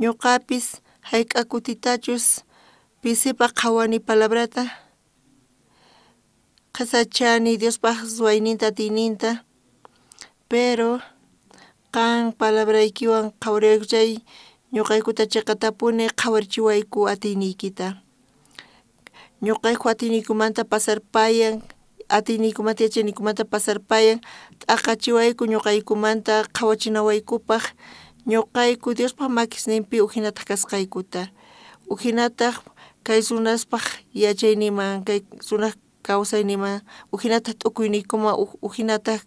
ñuqapis hayk'a kutitachus pisipaq qhawani palabrata, qhasachani Diospaq ruwayninta atiyninta, pero qan palabraykiwan qhawariwayku chay ñuqaykuta chiqatapuni qhawarichiwayku atiyniykita. Ñuqayku atiyniykumanta pasarpayan, atiyniykumanta yachayniykumanta pasarpayan, t'aqachiwayku ñuqaykumanta qhawachinawaykupaq, ñuqayku Diospaq makisninpi ujinataq kasqaykuta, ujinataq kay runaspaq yachayniman, kay runaj kawsayniman, ujinataq t'ukuyniykuman, ujinataq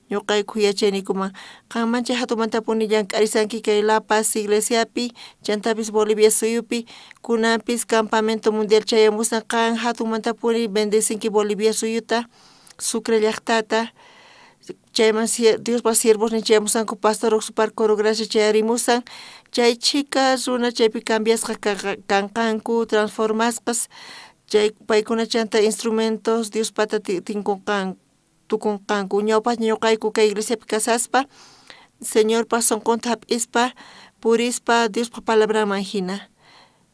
ñuqayku yachayniykuman. Qanman chay hatunmantapuni llank'arisanki kay La Paz iglesiapi, chantapis Bolivia suyupi, kunanpis campamento mundial chayamusan qan hatunmantapuni bendecinki Bolivia suyuta, Sucre llaqtata, chayman Diospaq siervosnin chayamusanku pastor Oxupar Coro Gracia chayarimusan, chay chhika runa chaypi cambiasqa kanqanku, transformasqas, chay paykuna chanta instrumentos Diospata tinkunqanku, tukunqanku. Ñawpaq ñuqayku kay iglesiapi kasaspa, Señorpa sunqunta hap'ispa, purispa Diospaq palabranman hina.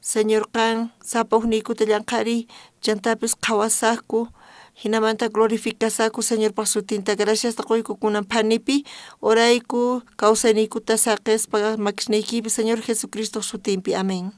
Señor qan sapa ujniykuta llank'ariy, chantapis qhawasaqku, hinamanta glorificasaqku Señorpaq sutinta. Gracias qoyku kunan phanipi, orayku kawsayniykuta saqispa makisniykipi Señor Jesucristo sutinpi. Amén.